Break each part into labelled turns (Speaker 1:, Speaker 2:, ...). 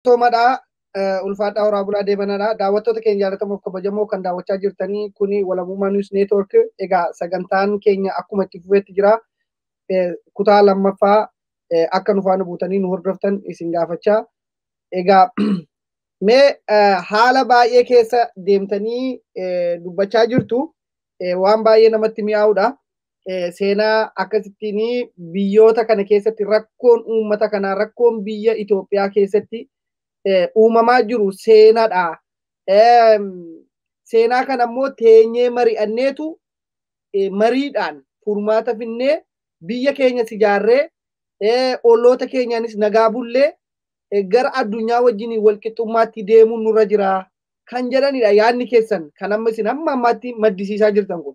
Speaker 1: Galatoomadha. Ulfaadhaa, horaa bulaa, deebanadha. Daawwattoota keenya jaallatamoo, kabajamoo kan daawwachaa jirtanii, kuni Walabummaa News Network. Egaa sagantaan keenya akkuma itti fufeetti jira. Kutaa lammaffaa akka nu faana buutanii nu hordoftan isin gaafachaa. Egaa mee haala baay'ee keessa deemtanii dubbachaa jirtu, waan baay'ee namatti mi'aawudha. Seenaa akkasittiin biyyoota kana keessatti rakkoon uummata kanaa, rakkoon biyya Itoophiyaa keessatti uumamaa jiru seenaadha. Seenaa kana immoo teenyee mari'anneetu mariidhaan furmaata finnee biyya keenya ijaarree, olloota keenyaanis nagaa bullee, gara addunyaa wajjin walqixxummaatti deemuun nurra jira kan jedhanidha yaadni keessan kan amma isin hamma ammaatti maddisiisaa jirtan kun.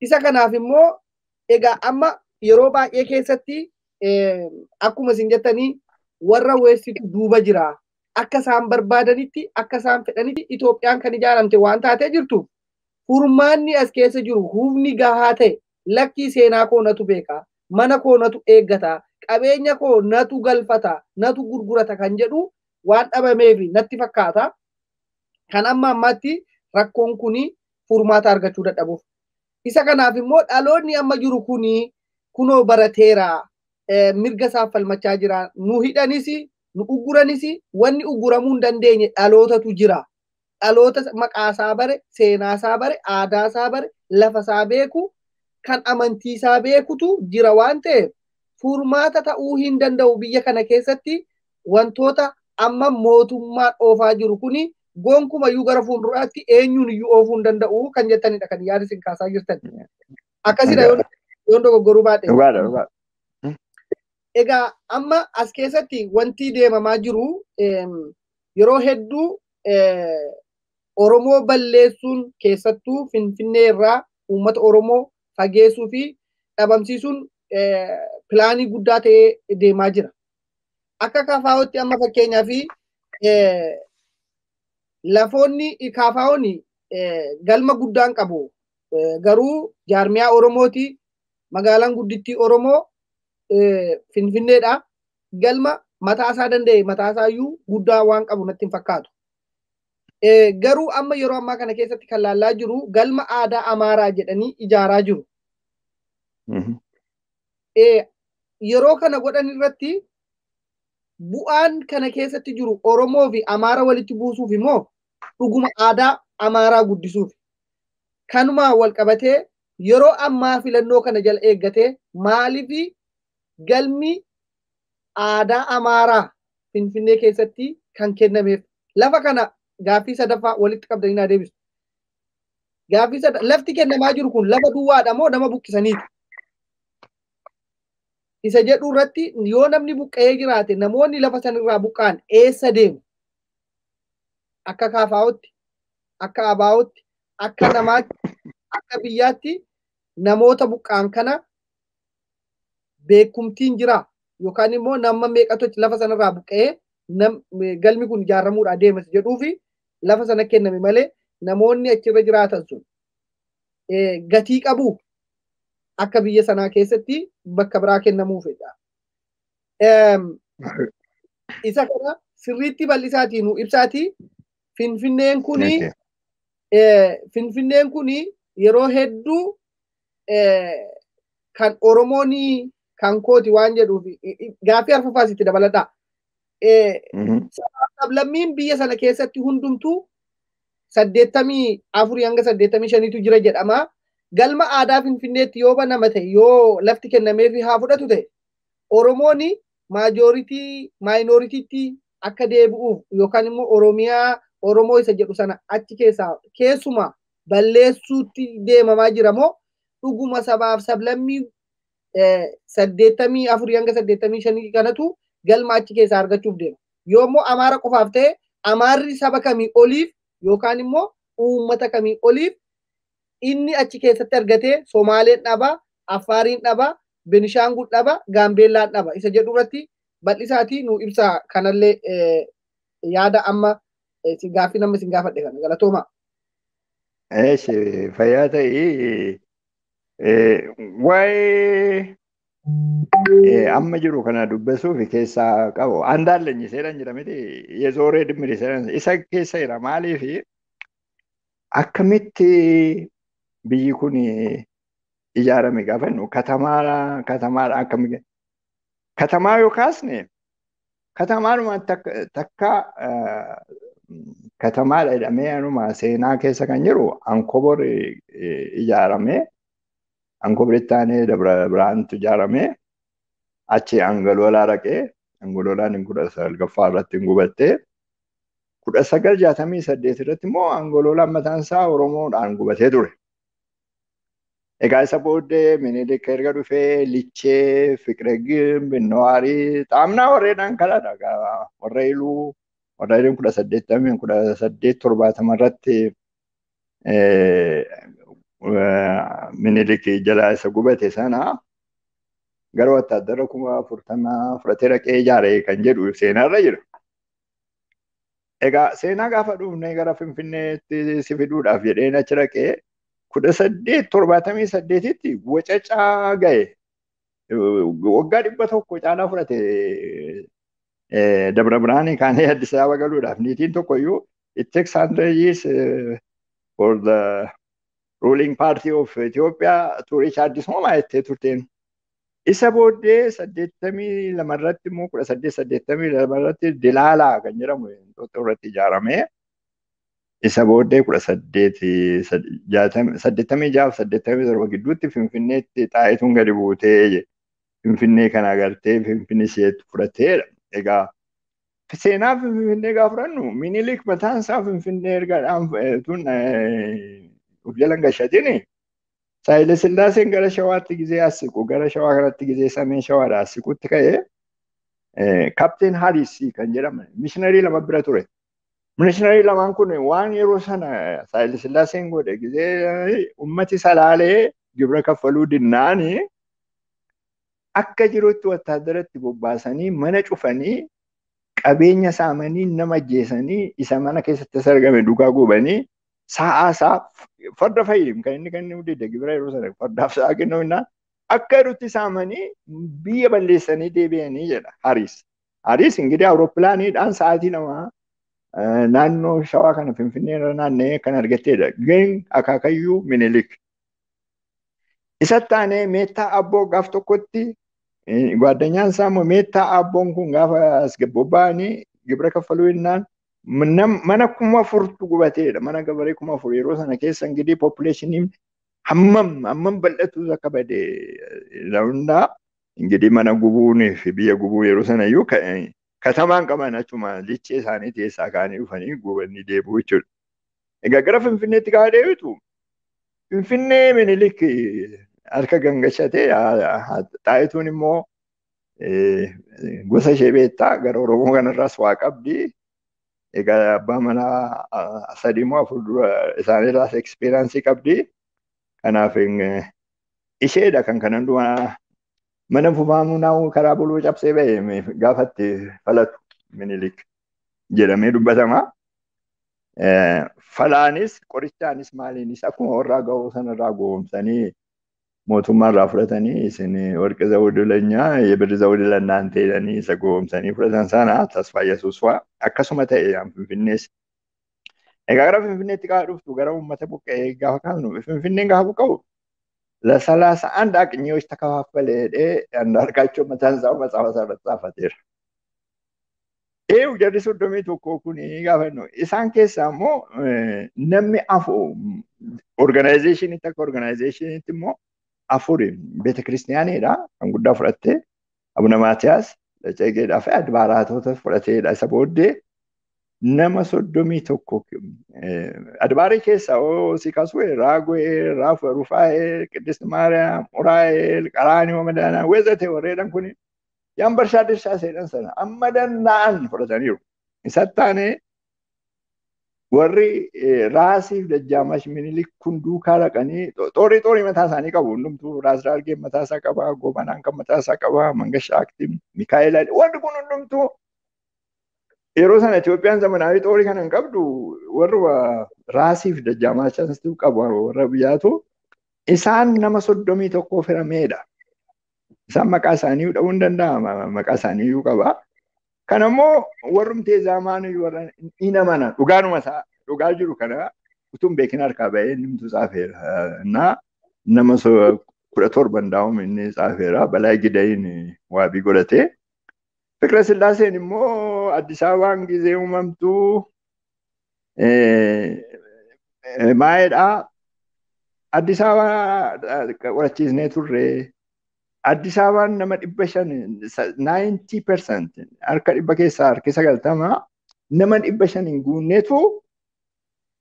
Speaker 1: Isa kanaaf immoo egaa amma yeroo baay'ee keessatti akkuma isin jettanii warra weessitu duuba jira. Akka isaan barbaadanitti, akka isaan fedhanitti Itoophiyaan kan ijaaramte waan taatee jirtuuf, furmaanni as keessa jiru humni gahaa ta'e lakkii, seenaa koo natu beeka, mana koo natu eeggata, qabeenya koo natu galfata, natu gurgurata kan jedhu waan dhabameef natti fakkaata. Kan amma ammaatti rakkoon kuni furmaata argachuu dadhabuuf. Isa kanaaf immoo dhaloonni amma jiru kuni kunoo barateera, mirga isaaf falmachaa jira. Nu hidhanis, nu ugguranis, wanni ugguramuu hin dandeenye dhalootatu jira. Dhaloota maqaasaa bare, seenaasaa bare, aadaasaa bare, lafasaa beeku, kan amantiisaa beekutu jira waan ta'eef, furmaata ta'uu hin danda'u biyya kana keessatti wantoota amma mootummaan oofaa jiru kuni gonkumayyuu gara fuulduraatti eenyuun iyyuu oofuu hin danda'u kan jettanidha kan yaada isin kaasaa jirtan. Akkasidha yoon dogoggoruu baadhe.
Speaker 2: Dhugaadha, dhugaadha.
Speaker 1: Egaa amma as keessatti wanti deemamaa jiru yeroo hedduu Oromoo balleessuun, keessattuu Finfinnee irraa uummata Oromoo fageessuu fi dhabamsiisuun pilaanii guddaa ta'ee deemaa jira. Akka KFO'tti amma fakkeenyaa fi lafoonni KFO'n galma guddaan qabu. Garuu jaarmiyaa Oromooti. Magaalaan guddittii Oromoo Finfinneedha. Galma mataa isaa danda'e, mataa isaa iyyuu guddaa waan qabu natti hin fakkaatu. Garuu amma yeroo ammaa kana keessatti kan laallaa jiru galma aadaa Amaaraa jedhanii ijaaraa jiru. Yeroo kana godhan irratti bu'aan kana keessatti jiru Oromoo fi Amaara walitti buusuuf immoo dhuguma aadaa Amaaraa guddisuuf. Kanuma wal qabatee yeroo ammaa filannoo kana jala eeggatee maaliif galmi aadaa Amaaraa Finfinnee keessatti kan kennameef? Lafa kana gaaffii sadaffaa walitti qabdanii naa deebisu. Gaaffii lafti kennamaa jiru kun lafa duwwaadha moo nama buqqisaniiti? Isa jedhu irratti yoo namni buqqa'ee jiraate, namoonni lafa sanirraa buqqa'an eessa deemu? Akka KFO'tti, akka ABO'tti, akka namaatti, akka biyyaatti namoota buqqa'an kana beekumtiin jira yookaan immoo nama meeqatu lafa sanarraa buqqa'ee galmi kun ijaaramuudhaa deemas jedhuu fi lafa sana kenname malee, namoonni achirra jiraatan sun gatii qabu akka biyya sanaa keessatti bakka biraa kennamuufidha. Isa kana sirriitti bal'isaatii nu ibsaatii. Finfinneen kuni yeroo hedduu kan Oromoon kan kooti waan jedhuuf, gaaffii arfaffaas itti dabaladhaa. Sablammiin biyya sana keessatti hundumtuu 84 hanga 85tu jira jedhama. Galma aadaa Finfinneetti yoo banama ta'e, yoo lafti kennameefi haa fudhatu ta'e, Oromoon majority minoritytti akka deebi'uuf yookaan immoo Oromiyaa Oromoo isa jedhu sana achi keessaa keessumaa balleessuutti deemamaa jira moo dhuguma sabaaf sablammii 84 hanga 85 kanatu galma achi keessaa argachuuf deema? Yoo immoo Amaara qofaaf ta'e, Amaarri saba kamii oliif yookaan immoo uummata kamii oliif inni achi keessatti argatee Somaaleen dhaba, Affaariin dhaba, Benishaangul dhaba, Gaambeellaan dhaba isa jedhu irratti bal'isaatii nu ibsaa. Kanallee yaada amma gaaffii nama isin gaafadhe kana, galatooma.
Speaker 2: Eeshi, fayyaa ta'ii. Waa'ee Amma jiru kana dubbisuuf keessaa qabu. Andaallenyi seeran jira miti yezooree dimmiri seeran isa keessa jira maaliif akkamitti biyyi kun ijaarame gaafa jennu katamaadha katamaadha akkamitti katamaa yoo kaasne katamaadhuma takka katamaadha jedhamee anuma seenaa keessa kan jiru Ankobor ijaarame Ankoboritti aanee Dabra Biraantu ijaarame achi Angaloolaa dhaqee Angoloolaan 19 irratti hin gubattee 1968 irratti immoo Angoloolaan mataan isaa Oromoodhaan gubatee ture. Egaa isa booddee Minilik erga dhufee Lichee, Fiqire Gimb, Nawaarii, Xaamnaa warreedhaan kanadha. Warra Iluu, warra Iluun 1870 irratti Minilik jalaa isa gubate sana gara wattaaddara 40,000 fudhatee dhaqee ijaare kan jedhu seenaarra jira. Egaa seenaa gaafa dhufnee gara Finfinneetti si fiduudhaaf jedheen achi dhaqee 1878tti wacacaa gahe. Waggaa 100 caalaa fudhate Dabra Biraanii kaanee Addis Ababa galuudhaaf niitiin tokko iyyuu it takes 100 years for the ruling party of Ethiopia to reach Addis Ababa jettee turteen. Isa booddee 82 irratti immoo 1882 irratti Dilaalaa kan jedhamu Inxooxxoo irratti ijaarame. Isa booddee 1886 87 gidduutti Finfinneetti Xaayituun gadi buutee Finfinnee kana agartee Finfinnee isheetti fudhateedha. Egaa seenaa Finfinnee gaafa fudhannu Minilik mataan isaa Finfinnee erga tun of jalan gashatini Saayile Sillaaseen gara Shawaatti gizee as siqu gara Shawaa kanatti gizee sameen Shawaadha as siqutti ka'ee Kapteen Haaris kan jedhaman mishiinarii lama bira ture. Mishiinarii lamaan kun waan yeroo sana Saayile Sillaaseen godhe gizee ummati Salaalee gibira kaffaluu dinnaani akka jirutti wattaadaratti bobbaasanii mana cufanii qabeenya saamanii nama ajjeesanii isa mana keessatti argame duukaa gubanii sa'aa isaa farda fayyim kan inni kennu dide gibira yeroo sana fardaaf sa'aa kennuu innaan akka jirutti saamanii biyya balleessanii deebi'anii jedha Hariis. Hariis ingirii awurooppilaaniidhaan sa'aatii 2 naannoo Shawaa kana Finfinnee irra naanna'ee kan argatteedha. Gin akaakayyuu Minilik. Isatti aanee Meettaa Abboo gaaf tokkotti gwaddanyaan isaa immoo Meettaa Abboon kun gaafa as bobba'anii gibira kaffaluu innaan mana 4,000 gubateedha. Mana gabaree 4,000 yeroo sana keessa ingirii poppileeshiniin hammam bal'atu akka bade hundaa ingirii mana gubuunii fi biyya gubuu yeroo sana iyyuu katamaan qaban achuma lichee isaanii keessaa ka'anii dhufanii gubanii deebi'u jechuudha. Egaa gara Finfinneetti gaafa deebitu Finfinnee Minilik harka gangashatee Xaayituun immoo gosa ishee beektaa gara Oromoo kanarraas waa qabdi. Egaa abbaa manaa 3 moo 4 dura isaaniirraas ekspiriyaansii qabdi. Kanaaf isheedha kan kanan dumaa mana fufaamuu naa'uu karaa buluu cabsee ba'e gaafatti falatu Minilik jedhamee dubbatama. Falaanis qorichaanis maaliinis akkuma warraa ga'uu sanarraa goomsanii mootummaarraa fudhatanii isin warqi zawudii lanyaa yebirri zawudii lannaan ta'anii isa goomsanii fudhatan sana Tasfaa Yesuus fa'a akkasuma ta'e yaan Finfinnees. Egaa gara Finfinneetti gaafa dhuftu gara uummata buqqa'ee gaafa kaasnu Finfinneen gaafa buqqa'u ለሰላሳ አንድ አቅኚዎች ተከፋፈለ። አንዳርጋቸው mataan isaa macaafa isaa irratti xaafateera. Eeyu jarri 31 kun gaafa jennu isaan keessaa immoo namni afur organaayizeeshiniitti akka organaayizeeshiniitti immoo afur beeta kiristiyaaniidha kan guddaa fudhattee Abuna Maatiyaas Laceegeedhaa fi adbaaraatota fudhateedha. Isa booddee nama 31 adbaarii keessaa si kaasuu Raagu'eel, Rufaa'eel, Qiddist Maariyaam, Uraa'eel, Qaraanioo Madaanaa weezate warreedhan kun yaan barshaa dirshaa seedhan sana amma danda'an fudhataniiru. Isatti aanee warri raasiif dajjaamash Minilik kun duukaa dhaqanii xoorii xoorii mataa isaanii qabu. Hundumtuu Raas Daargeen mataa isaa qaba, Gobanaan kan mataa isaa qaba, Mangashaa Aktiim, Mikaa'el warri kun hundumtuu yeroo sana Itoophiyaan zamanaawii xoorii kana hin qabdu warra raasiif dajjaamaashantu qabu warra biyyaatu isaan nama 31 firameedha. Isaan maqaa isaanii dha'uu hin danda'ama. Maqaa isaanii iyyuu qaba. Kanammoo warrumtee zaamaan warra hin amana. Dhugaanuma isaa dhugaa jiru kana utuu hin beekin harkaa ba'ee inni tsaafeera. Naa nama 17 daa'um inni tsaafeera. Balaa Gidayin waabii godhatee. Fiqira Sillaaseen immoo Addis Ababaan gizee uumamtuu maayedhaa. Addis Ababaa qorachiisnee turre. Addis Ababaan nama 500, 90% harka 100 keessaa harki 90 nama 500 hin guunneetu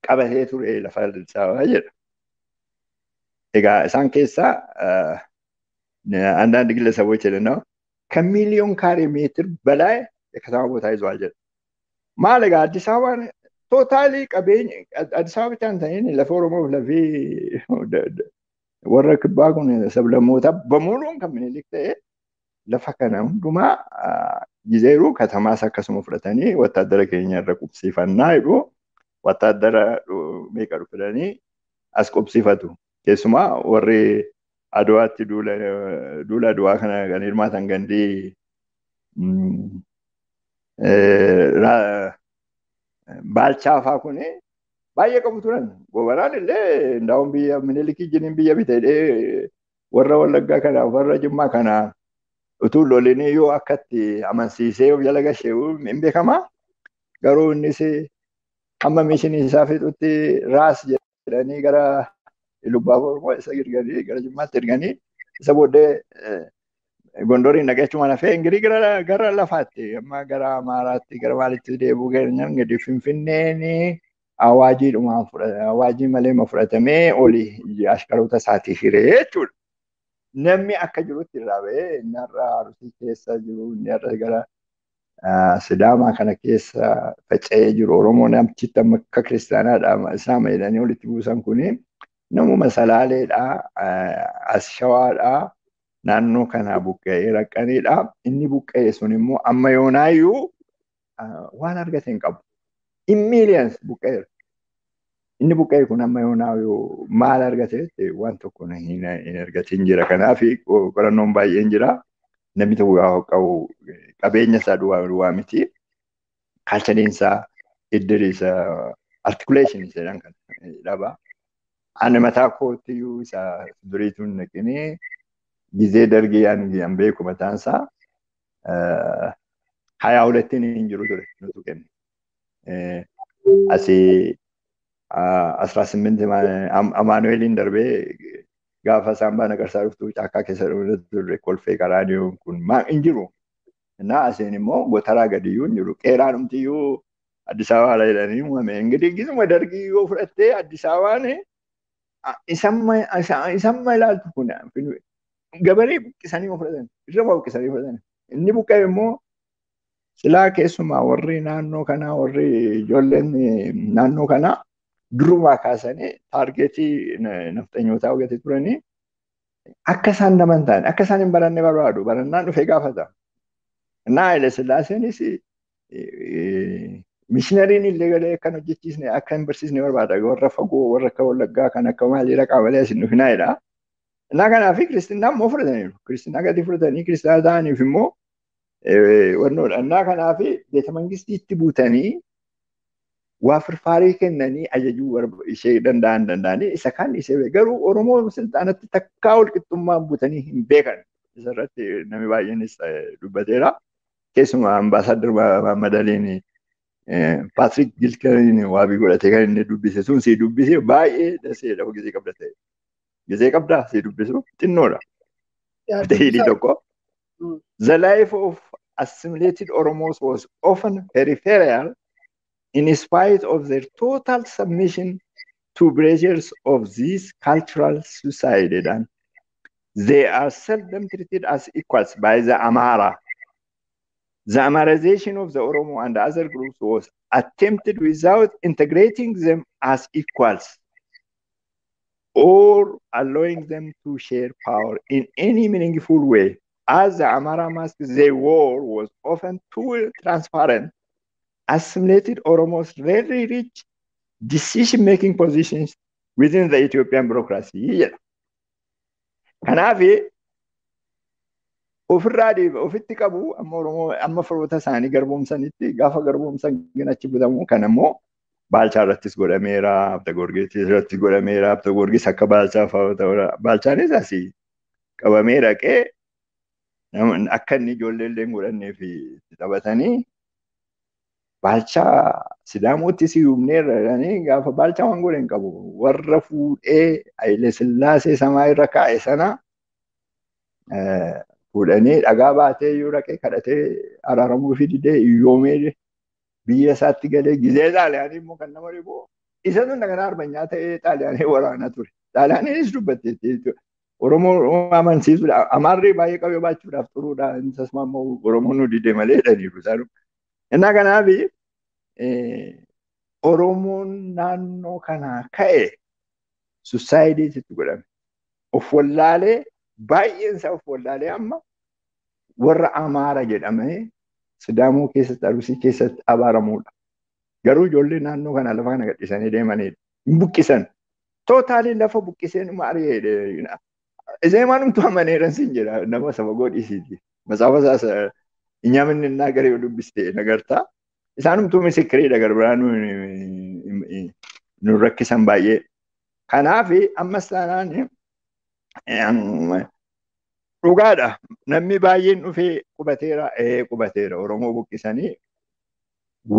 Speaker 2: qabatee ture lafa Addis Ababaa jedha. Egaa isaan keessaa አንዳንድ ግለሰቦች ነው ከሚሊዮን ካሬ ሜትር በላይ የከተማ ቦታ ይዟል jedha. Maal egaa Addis Ababaan tootaalii qabeenya Addis Ababa ብቻ hin ta'in lafa Oromoof lafii warra kibbaa kun sablammoota bamuuluun kan Minilik ta'e lafa kana hundumaa gizeeru katamaas akkasuma fudhatanii wattaaddara keenya irra qubsiifannaa jedhu wattaaddara meeqa dhufanii as qubsiifatu. Keessumaa warri Aduwaatti duula Aduwaa kana kan hirmaatan gandii Baalchaa fa'aa kuni baay'ee qabu turan. Gobanaan illee ndaa'uun biyya Minilikii jiniin biyya bitee warra Wallaggaa kana warra Jimmaa kana utuu lolinii yoo akkatti amansiisee of jala gashee hin beekama. Garuu innis hamma mishinii isaa fixutti raas jedhanii gara Ilubbaabor immoo isa erganii gara Jimmaatti erganii isa booddee Gondoriin dhaqeechumaan hafee ingirii gara lafaatti amma gara Amaaraatti gara maalitti deebi'uu keenyan gadi Finfinneen awaajiidhumaan awaajii malee ma fudhatamee oli ashkaroota isaatii hiree jechuudha. Namni akka jirutti irraa ba'ee inni har'a Arsii keessa jiru inni har'a gara Sidaamaa kana keessa faca'ee jiru Oromoon achitti amma akka kiristaanaadha Islaama jedhanii walitti buusan kuni namuma Salaaleedha as Shawaadha naannoo kanaa buqqa'ee raqqaniidha. Inni buqqa'e sun immoo amma yoonaayyuu waan argate hin qabu. In millions buqqa'eera. Inni buqqa'e kun amma yoonaayyuu maal argate waan tokko hin argatin jira. Kanaaf qorannoon baay'een jira. Namni tokko gaafa qabu qabeenya isaa duwwaa miti. Kaalchariin isaa, iddiri isaa, articulation jedhan kana dhaba. Ani mataa kootiyyuu isa duriituun naqinee gizee dargii an beeku mataan isaa 22tti hin jiru ture nutu kenne. Asii 18 Amaanu'eeliin darbee gaafa isaan baana qarsaa dhuftu caakkaa keessa turre kolfee qaraaniyoon kun maa hin jiru. Innaa asiin immoo gotaraa gadiyyuu hin jiru. Qeeraan dhumtiyyuu Addis Ababaa jedhanii uumame. Ingirii gizuma dargii yoo fudhattee Addis Ababaan isamma ilaaltu kun gabaree buqqisanii fudhatan irra buqqisanii fudhatan. Inni buqqa'e immoo silaa keessumaa warri naannoo kanaa warri ijoolleen naannoo kanaa durumaa kaasanii taargeetii nafxanyootaa argatee turanii akka isaan nama hin taane akka isaan hin baranne barbaadu barannaan dhufee gaafata. Innaa Haile Sillaaseenis mishinariin illee galee akka hin hojjechiisne akka hin barsiisne barbaada. Warra fagoo warra akka Wallaggaa kan akka maalii dhaqaa malee as hin dhufinaa jedha. Innaa kanaaf kiristinnaa immoo fudhataniiru. Kiristinnaa gadi fudhatanii kiristaana ta'aniif immoo wannoodha. Innaa kanaaf beeta mangistiitti buutanii waa firfaarii kennanii ajajuu ishee danda'an danda'anii isa kaan ishee garuu Oromoo silxaanatti takkaa wal qixxummaan buutanii hin beekan. Isarratti namni baay'eenis dubbateera. Keessumaa ambaasaaddar Mahammad Aliin Paatrik Gilkaniin waabii godhatee kan inni dubbise sun si dubbise baay'ee daseedha gisee qabda ta'e. Gisee qabdaa si dubbisu xinnoodha. Hidhii tokko. The life of assimilated Oromos was often peripheral in spite of their total submission to pressures of this cultural society. And they are seldom treated as equals by the Amhara. The Amharization of the Oromo and other groups was attempted without integrating them as equals or allowing them to share power in any meaningful way. As the Amhara mask they wore was often too transparent, assimilated Oromos rarely reached decision-making positions within the Ethiopian bureaucracy. Kanaaf Ofirraa deebi'a ofitti qabu amma Oromoo amma firoota isaanii garboomsanitti gaafa garboomsan achi butamu kan ammoo Baalchaa irrattis godhameera, Abta Goorgis irrattis godhameera, Abta Goorgis akka Baalchaa fa'aa ta'uudha. Baalchaanis asii qabamee dhaqee akka inni ijoollee illee hin godhannee fi itti taphatanii Baalchaa Sidaamootti si humneerra jedhanii gaafa Baalchaa waan godhe hin qabu. Warra fuudhee Haile Sillaasee samaa irra kaa'e sana fuudhanii dhagaa baatee yoo dhaqee kadhatee araaramuu fi didee iyyoomee biyya isaatti galee gizee Xaaliyaanii immoo kan nama dhibu isa sun dhaganaa arbanyaa ta'ee Xaaliyaanii waraanaa ture. Xaaliyaaniinis dubbatteetti jechuudha. Oromoo amansiisuudha. Amaarri baay'ee qabee baachuudhaaf xuruudha. Innis immoo Oromoon nu dide malee jedhaniiru isaan. Innaa kanaaf Oromoon naannoo kanaa ka'e sussaayidiitti godhame. Of wallaalee baay'een isaa of wallaalee amma warra Amaara jedhamee Sidaamoo keessatti Arsii keessatti abaaramuudha. Garuu ijoollee naannoo kana lafa kana gadhiisanii deemanidha. Hin buqqisan. Tootaalii lafa buqqisee numa ari'ee Iseemaan numtu amaneeran siin jedha nama saba godhisiiti. Matsaafa isaas nyaamni innaa garee dubbiste nagartaa. Isaanumtuu misikiriidha garbiraa nu rakkisan baay'ee. Kanaaf ammas taanaan dhugaadha. Namni baay'een dhufee qubateera qubateera Oromoo buqqisanii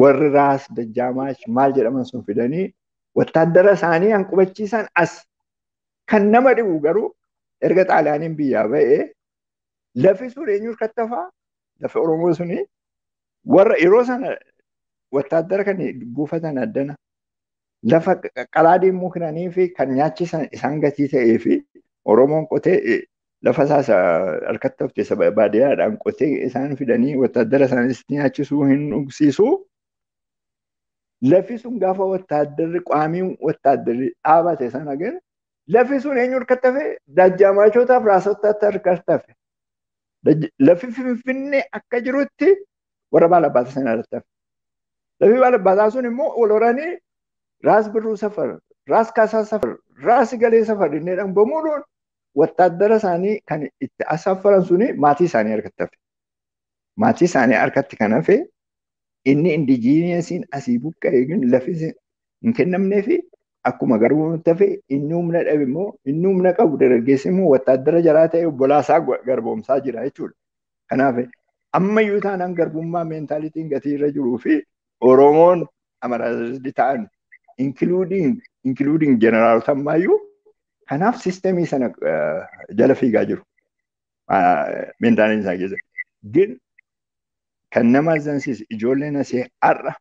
Speaker 2: warri raas dajjaamaash maal jedhaman sun fidanii wattaaddara isaanii han qubachiisan as kan nama dhibu garuu erga Xaaliyaaniin biyyaa ba'ee lafi sun eenyu harkatti hafaa lafi Oromoo suni warra yeroo sana wattaaddara kan buufatan addana lafa qalaadii muknanii fi kan nyaachisan isaan gatii ta'ee fi Oromoon qotee lafa isaas harkatti hafte saba baadiyyaadhaan qotee isaan fidanii wattaaddara isaanis nyaachisuu hin dhugsiisuu. Lafi sun gaafa wattaaddarri qaamiin wattaaddarri dhaabate sana gara lafi sun eenyu harkatti hafe dajjaamaachotaaf raasotaatti harkatti hafe. Lafi Finfinnee akka jirutti warra baalabbaataa sana irratti hafe. Lafi baalabbaataa sun immoo wal horanii raas birruu safar, raas kaasaa safar, raas galee safar inneedhaan bamuudhaan wattaaddara isaanii kan itti asaffaran suni maatii isaanii harkatti hafe. Maatii isaanii harkatti kan hafe inni indijiiniyasiin asii buqqa'e lafi hin kennamnee fi akkuma garboomatti hafe inni humna dhabe immoo inni humna qabu dargaggeessi immoo wattaaddara jaraa ta'e obbolaasaa garboomsaa jira jechuudha. Kanaaf ammayyuu taanaan garbummaa meentaalitiin gatii irra jiruu fi Oromoon amaraazdi ta'an including jeneraalota ammayyuu kanaaf siistemii sana jala fiigaa jiru. Meentaaliin isaa keessa. Gin kan nama azzansiisu ijoolleen asii har'a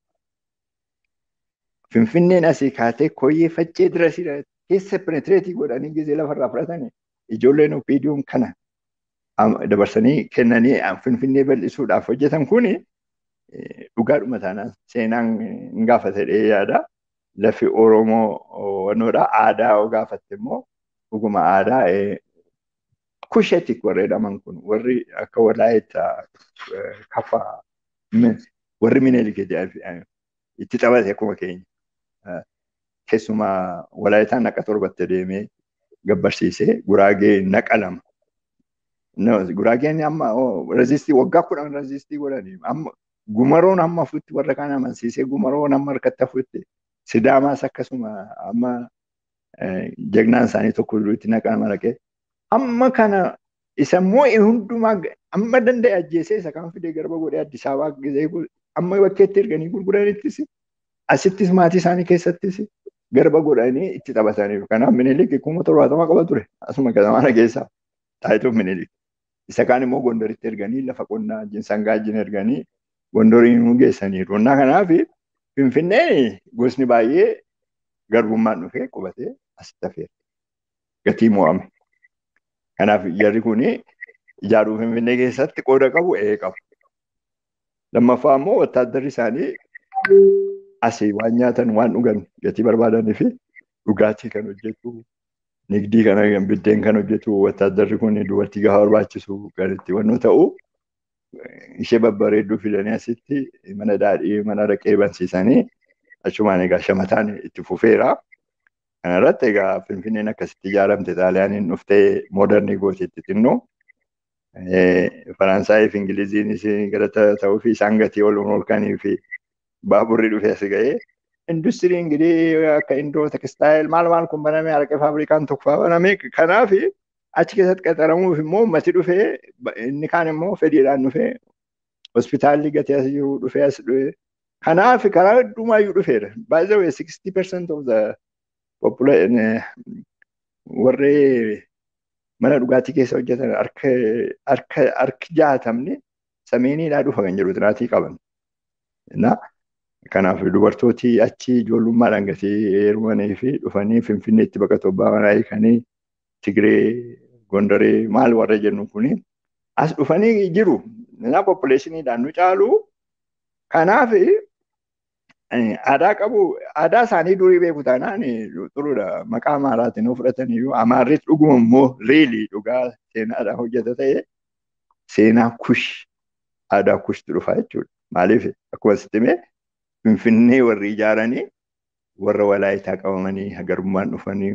Speaker 2: Finfinneen asii kaatee koyyee faccee dirasii keessa penetreetii godhanii gizee lafarraa fudhatanii ijoolleen opiidiyoon kana dabarsanii kennanii Finfinnee bal'isuudhaaf hojjetan kuni dhugaadhuma taanaan seenaan hin gaafate jedhee yaada. Lafi Oromoo wannoodha. Aadaa yoo gaafatte immoo dhuguma aadaa kushetik warri jedhaman kun warri akka Walaayittaa Kafaa warri Minilik itti taphate akkuma keenya. Keessumaa Walaayitaan naqa torbatti deemee gabbarsiisee Guraagee naqa lama. Guraageen amma rezistii waggaa 10 rezistii godhanii amma gumaroon amma hafutti warra kaan amansiisee gumaroon amma harkatti hafutti Sidaamaas akkasuma amma jagnaan isaanii tokko duriitti naqa maraqee amma kana isa immoo hundumaa amma danda'e ajjeesee isa kaan fidee garba godhee Addis Ababaa gizee amma bakkeetti erganii gurguranittis asittis maatii isaanii keessattis garba godhanii itti taphataniiru. Kanaaf Minilik 70,000 qaba ture asuma katamaana keessaa Xaayituuf Minilik. Isa kaan immoo Gondoritti erganii lafa qonnaa sangaa wajjin erganii Gondoriin geessaniiru. Qonnaa kanaaf Finfinneen gosni baay'ee garbummaan dhufee qubatee asitti hafeera. Gatii mo'ame. Kanaaf jarri kun ijaaruu Finfinnee keessatti qooda qabu ee qabu. Lammaffaa immoo wattaaddarri isaanii asii waan nyaatan waan dhugan gatii barbaadanii fi dhugaatii kan hojjetu nigdii kana biddeen kan hojjetu wattaaddarri kun dubartii gaafa barbaachisu kan itti wannoo ta'u ishee babbareedduu fidanii asitti mana daadhii mana raqee bansiisanii achumaan egaa shamataan itti fufeera. Kana irratti egaa Finfinneen akkasitti ijaaramte Xaaliyaaniin dhuftee mooderni gooteetti xinnoo. Faransaayii fi Ingiliziinis gara ta'uu fi isaan gatii ol ol kanii fi baaburri dhufee as ga'ee. Industirii ingirii akka Indoo textile maal maal kun baname, araqee faabrikaan tokko baname. Kanaaf achi keessatti qaxaramuuf immoo uummati dhufee, inni kaan immoo fedhiidhaan dhufee, hospitaalli gatii as jiru dhufee as dhufee. Kanaaf karaa heddumaayyuu dhufeera. By the way, 60% of the population warri mana dhugaatii keessa hojjetan harki 60ni sameeniidhaa dhufa kan jedhu xinaatii qaban. Kanaaf dubartooti achi ijoollummaadhaan gatii heerumanii fi dhufanii Finfinneetti baqatoo abbaa manaa hiikanii, Tigree, Gondaree maal warra jennu kuni as dhufanii jiru. Na populationiidhaan nu caalu. Kanaaf aadaa qabu, aadaa isaanii durii beeku taanaan xuruudha. Maqaa Amaaraatiin yoo fudhatan iyyuu, Amaarris dhuguma immoo really dhugaa seenaadhaan hojjeta ta'e, seenaa Kush, aadaa Kushtu dhufa jechuudha. Maaliif, akkuma sitti hime, Finfinnee warri ijaaranii warra Walaayitaa qabamanii hagarummaan dhufanii,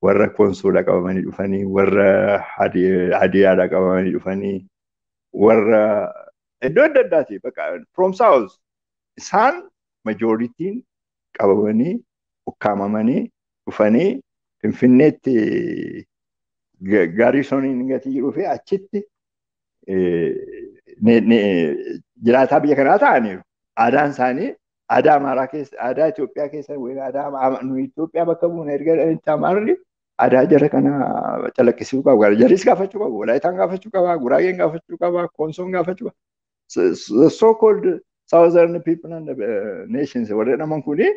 Speaker 2: warra Konsoodhaa qabamanii dhufanii, warra Hadiyaadhaa qabamanii dhufanii, warra iddoo adda addaati bakka from south isaan majorityn qabamanii ukkaamamanii dhufanii Finfinneetti garrisoniin gatii jiruu fi achitti jiraataa biyya kanaa ta'aniiru. Aadaan isaanii aadaa Amaaraa keessa, aadaa Itoophiyaa keessa, aadaa nu Itoophiyaa bakka bu'uun erga itti Amaarri aadaa jara kana calaqqisiisuu qabu. Jarris gaafachuu qabu. Walaayitaan gaafachuu qaba. Guraageen gaafachuu qaba. Koonsoon gaafachuu qaba. The so called southern people and nations warra jedhaman kuni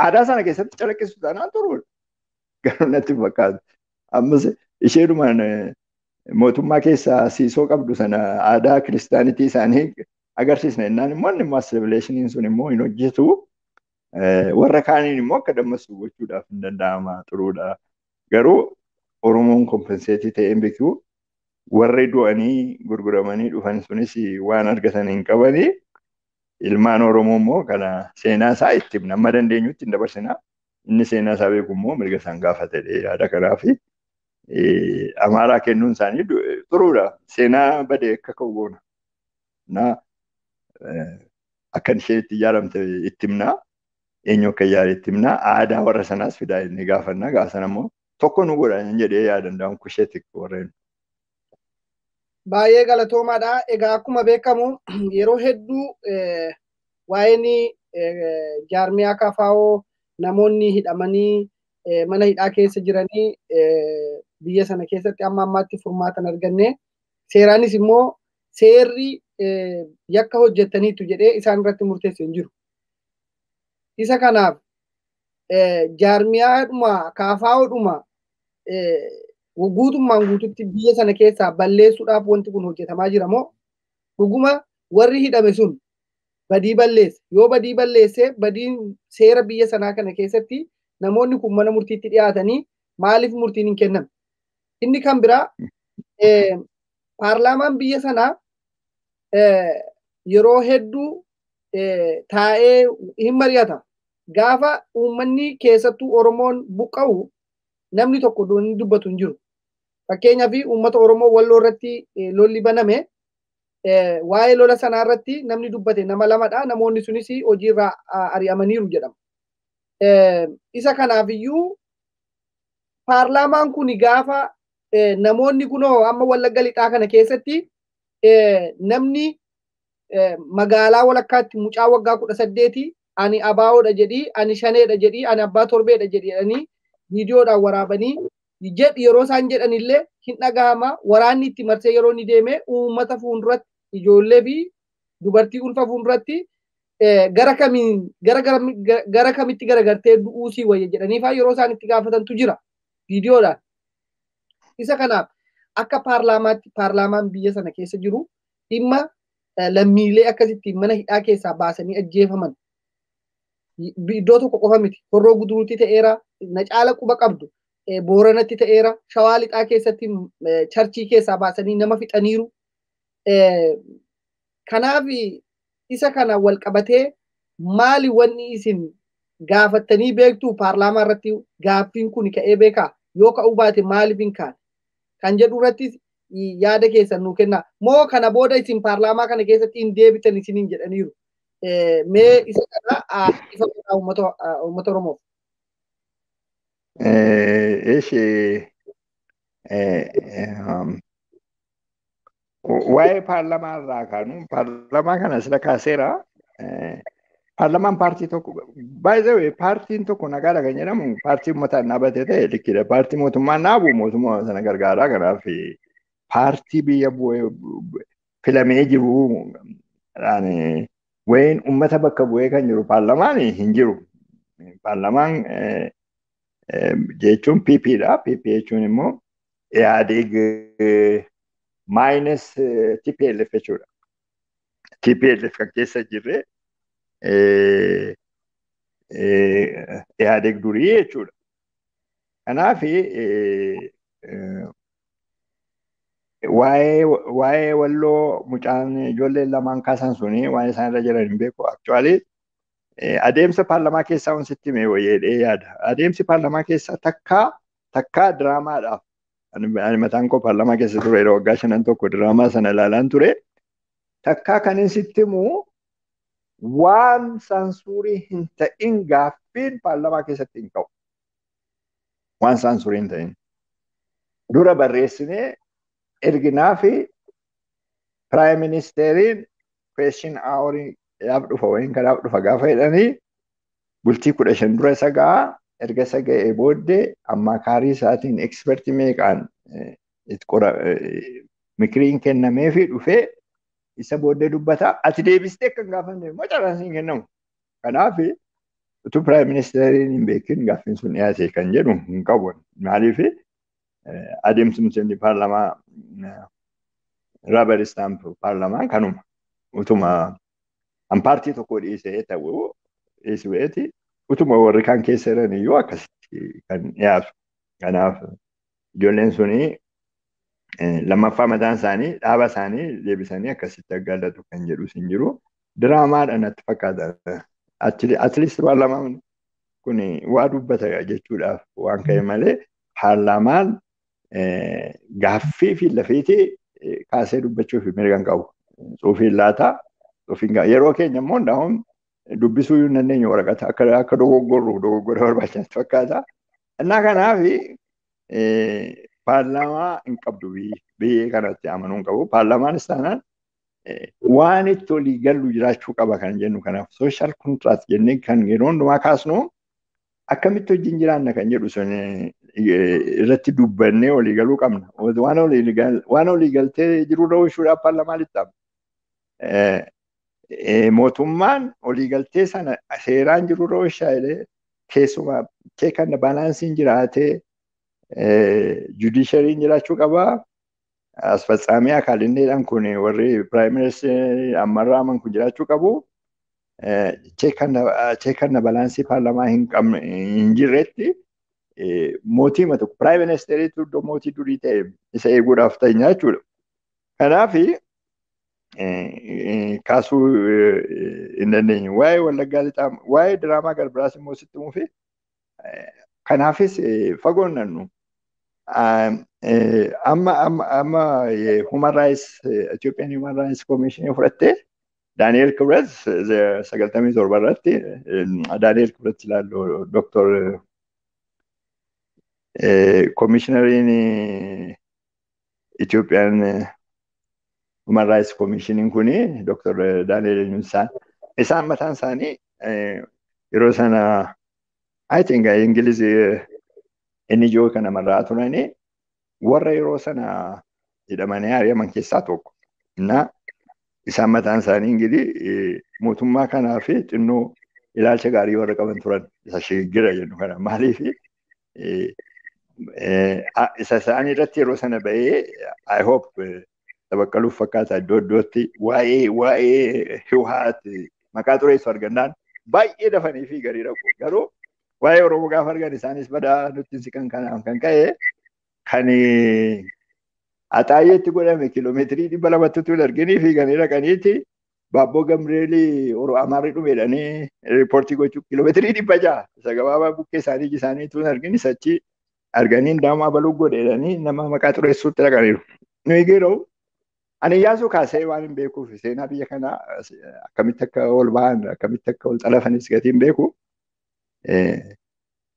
Speaker 2: aadaa sana keessatti calaqqisu taanaan turuudha. Garuu natti fakkaatu. Ammas isheedhumaan mootummaa keessaa siisoo qabdu sana aadaa kiristaanitii isaanii agarsiisna jennaan immoo inni immoo assimilationiin sun immoo hin hojjetu. Warra kaaniin immoo akka dammassu gochuudhaaf hin danda'ama, xuruudha. Garuu Oromoon compensate ta'ee hin beeku. Warri du'anii gurguramanii dhufan sunis waan argatan hin qabanii. Ilmaan Oromoo immoo kana seenaa isaa itti himna. Amma dandeenyutti hin dabarsina. Inni seenaa isaa beeku immoo mirga isaan gaafate yaada kanaafi. Amaaraa kennuun isaanii xuruudha. Seenaa badee akka ka'u goona. Na akka isheen itti ijaaramte itti himna. Eenyu akka ijaare itti himna. Aadaa warra sanaas fidaa inni gaafanna. Gaafa sana immoo tokko nu godha jedhee yaadan kusheetti warreen.
Speaker 1: Baay'ee galatoomaadha. Egaa akkuma beekamu yeroo hedduu waa'een jaarmiyaa KFO namoonni hidhamanii mana hidhaa keessa jiranii biyya sana keessatti amma ammaatti furmaata hin arganne, seeraanis immoo seerri yakka hojjetaniitu jedhee isaan irratti murteesse hin jiru. Isa kanaaf jaarmiyaadhuma KFOdhuma guutummaan guututti biyya sana keessaa balleessuudhaaf wanti kun hojjetamaa jira moo, dhuguma warri hidhame sun badii balleesse? Yoo badii balleesse, badiin seera biyya sanaa kana keessatti namoonni kun mana murtiitti dhiyaatanii maaliif murtiin hin kennamne? Inni kan biraa, paarlaamaan biyya sanaa yeroo hedduu taa'ee hin mari'ata. Gaafa uummanni keessattuu Oromoon buqqa'u namni tokko inni dubbatu hin jiru. Fakkeenyaaf uummata Oromoo Walloo irratti lolli baname, waa'ee lola sanaa irratti namni dubbate nama lamadha. Namoonni sunis hojiirraa ari'amaniiru jedhama. Isa kanaafiyyuu paarlaamaan kun gaafa namoonni kunoo amma Wallagga Lixaa kana keessatti namni magaalaa walakkaatti mucaa waggaa 18 ani ABOdha jedhii, ani Shaneedha jedhii, ani abbaa torbeedha jedhanii viidiyoodhaan waraabanii jedhi yeroo isaan jedhanillee hin dhagahama. Waraanni itti marsee yeroo inni deeme uummata fuulduratti, ijoollee fi dubartii ulfa fuulduratti, gara kamiin gara kamitti garagartee du'uusii wayya jedhanii faa yeroo isaan itti gaafatantu jira viidiyoodhaan. Isa kanaaf akka paarlaamaatti paarlaamaan biyya sana keessa jiru dhimma lammiilee akkasitti mana hidhaa keessaa baasanii ajjeefaman iddoo tokko qofa miti. Horroo Guduruutti ta'eera, na caala quba qabdu, Booranatti ta'eera, Shawaa Lixaa keessatti churchii keessaa baasanii nama fixaniiru. Kanaaf isa kana wal qabatee maali wanni isin gaafattanii beektu? Paarlaamaa irratti gaaffiin kun ka'ee beekaa? Yoo ka'uu baate maaliif hin kaane? Kan jedhu irratti Yaada keessan nuu kenna. Moo kana booda isin paarlaamaa kana keessatti hin deebitan isiniin jedhaniiru. Mee isa kana ifa godhaa uummata Oromoof.
Speaker 2: Eshi, waa'ee paarlaamaa irraa kaanu, paarlaamaa kana sila kaaseera. Paarlaamaan paartii tokko, by the way, paartiin tokko nagaadha kan jedhamu paartii uummataan dhaabatee ta'e likkidha. Paartii mootummaan dhaabu mootummaa sana gargaaraa. Kanaaf paartii biyya bu'ee filamee jiru wayin uummata bakka bu'ee kan jiru paarlaamaan hin jiru. Paarlaamaan jechuun PP dha. PP jechuun immoo Ihaadeeg minus TPLF jechuudha. TPLF kan keessa jirre Ihaadeeg durii jechuudha. Kanaaf waa'ee Walloo mucaan ijoolleen lamaan kaasan suni waan isaan irra jiran hin beeku. Actually, adeemsa paarlaamaa keessaa waan sitti hime wayyeedhee yaada. Adeemsi paarlaamaa keessaa takkaa takkaa diraamaadhaaf, ani mataan koo paarlaamaa keessa ture yeroo waggaa shanan tokko, diraamaa sana ilaalaan ture. Takkaa kan inni sitti himu waan saansuurii hin ta'in gaaffiin paarlaamaa keessatti hin ka'u. Waan saansuurii hin ta'in. Dura barreessinee erginaa fi prime ministeriin question hourii dhaaf dhufa wayin kanaaf dhufa gaafa jedhanii bultii 15 dura isa ga'a. Erga isa ga'ee booddee ammaakaarii isaatiin expertii meeqaan mikiriin kennamee fi dhufee isa booddee dubbata. Ati deebistee akka hin gaafanne immoo carraan siin kennamu. Kanaaf utuu prime ministeriin hin beekin gaaffiin sun dhiyaate kan jedhu hin qabu. Maaliif, adeemsumti paarlaamaa rubber stamp paarlaamaa kanuma. Utuma an paartii tokko dhiisee ta'uu dhiisuuti, utuma warri kaan keessa jiran iyyuu akkasitti kan dhiyaatu. Kanaaf ijoolleen suni lammaffaa mataan isaanii dhaaba isaanii deebisanii akkasitti aggaallatu kan jedhus hin jiru. Diraamaadha natti fakkaata. At least paarlaamaan kun waa dubbata jechuudhaaf waan ka'e malee paarlaamaan gaaffii fi lafiitii kaasee dubbachuuf mirga hin qabu. Tsuufiin laataa. Yeroo keenya immoo ndaa'uun dubbisuu hin dandeenyu, waraqata akka dogoggorru dogoggora barbaachisan fakkaata. Innaa kanaaf paarlaamaa hin qabdu biyya kanatti amanuu hin qabu. Paarlaamaanis taanaan waan itti olii gallu jiraachuu qaba kan jennu. Kanaaf social contract jennee kan yeroo hundumaa kaasnu, akkamitti wajjin jiraanna kan jedhu sun irratti dubbannee olii galuu qabna. Waan olii galtee jirurra oolchuudhaaf paarlaamaan itti. Mootummaan olii galtee sana seeraan jirurra oolchaa jedhee, keessumaa check and balanceiin jiraatee, judiciaryiin jiraachuu qabaa. Asfatsaamii akaalinneedhaan kun warri prime minister ammarraaman kun jiraachuu qabu. Check and balance paarlaamaa hin qabne hin jirretti mootii tokko, prime ministeriitu iddoo mootii durii ta'e isa eeguudhaaf ta'e jechuudha. Kanaaf kaasuu hin dandeenyu. Waa'ee Wallaggaa Lixaa, waa'ee diraamaa garbiraas immoo sitti himuufi, kanaafis fagoon nannu. Amma Human Rights, Ethiopian Human Rights Commission fudhattee, Daani'el Kibret 97 irratti, Daani'el Kibret ilaallu, Doctor Commissioneriin Ethiopian Human Rights Commissioniin kuni Dr. Daani'el Nunsaan isaan mataan isaanii yeroo sana, I think, Ingiliz NGO kana marraa turanii, warra yeroo sana hidhamanii ari'aman keessaa tokko. Innaa isaan mataan isaanii ingili mootummaa kanaa fi xinnoo ilaalcha gaarii warra qaban turan, isa shiggira jennu kana. Maaliif, isa isaan irratti yeroo sana ba'ee, I hope, tabaqqaluuf fakkaata, iddoo iddootti waa'ee Hiwaat maqaa xureessu argannaan baay'ee dafanii fi garii dhaqu. Garuu waa'ee Oromoo gaafa argan isaanis badaa nutti siqan. Kanaaf kan ka'e kan Axaayyeetti godhame kiiloomeetirii 200tti utuu hin arginii fiiganii dhaqaniiti Baabboo Gamreelii Amaarri dhume jedhanii riippoortii gochuu, kiiloomeetirii 600 isa gabaabaa bukkee isaanii iji isaanii utuu hin argin isa achi arganii daamaa baluu godhe jedhanii nama maqaa xureessuutti dhaqaniiru. Nuyi garuu ani Iyyaasuu kaasee waan hin beekuuf seenaa biyya kanaa akkamitti akka ol ba'an, akkamitti akka ol xalafanis gatii hin beeku.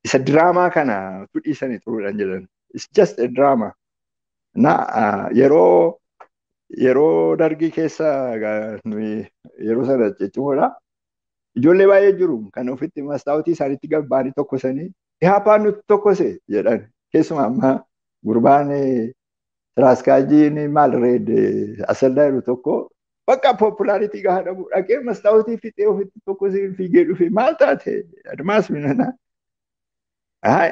Speaker 2: Isa diraamaa kana utuu dhiisanii turuudhaan jedhan. It's just a drama. Na yeroo dargii keessa nuyi yeroo sana jechuudha. Ijoollee baay'ee jiru kan ofitti mastaawwatii isaaniitti gabbaanii tokkosanii "Ihaappaan nutti tokkose" jedhan. Keessumaa amma gurbaan tiraaskaajiin maal reed asallaa jiru tokko bakka popularity gaafa dhabu dhaqee mastaawwatii fixee ofitti tokkosee fiigee dhufe, "Maal taate admaas minana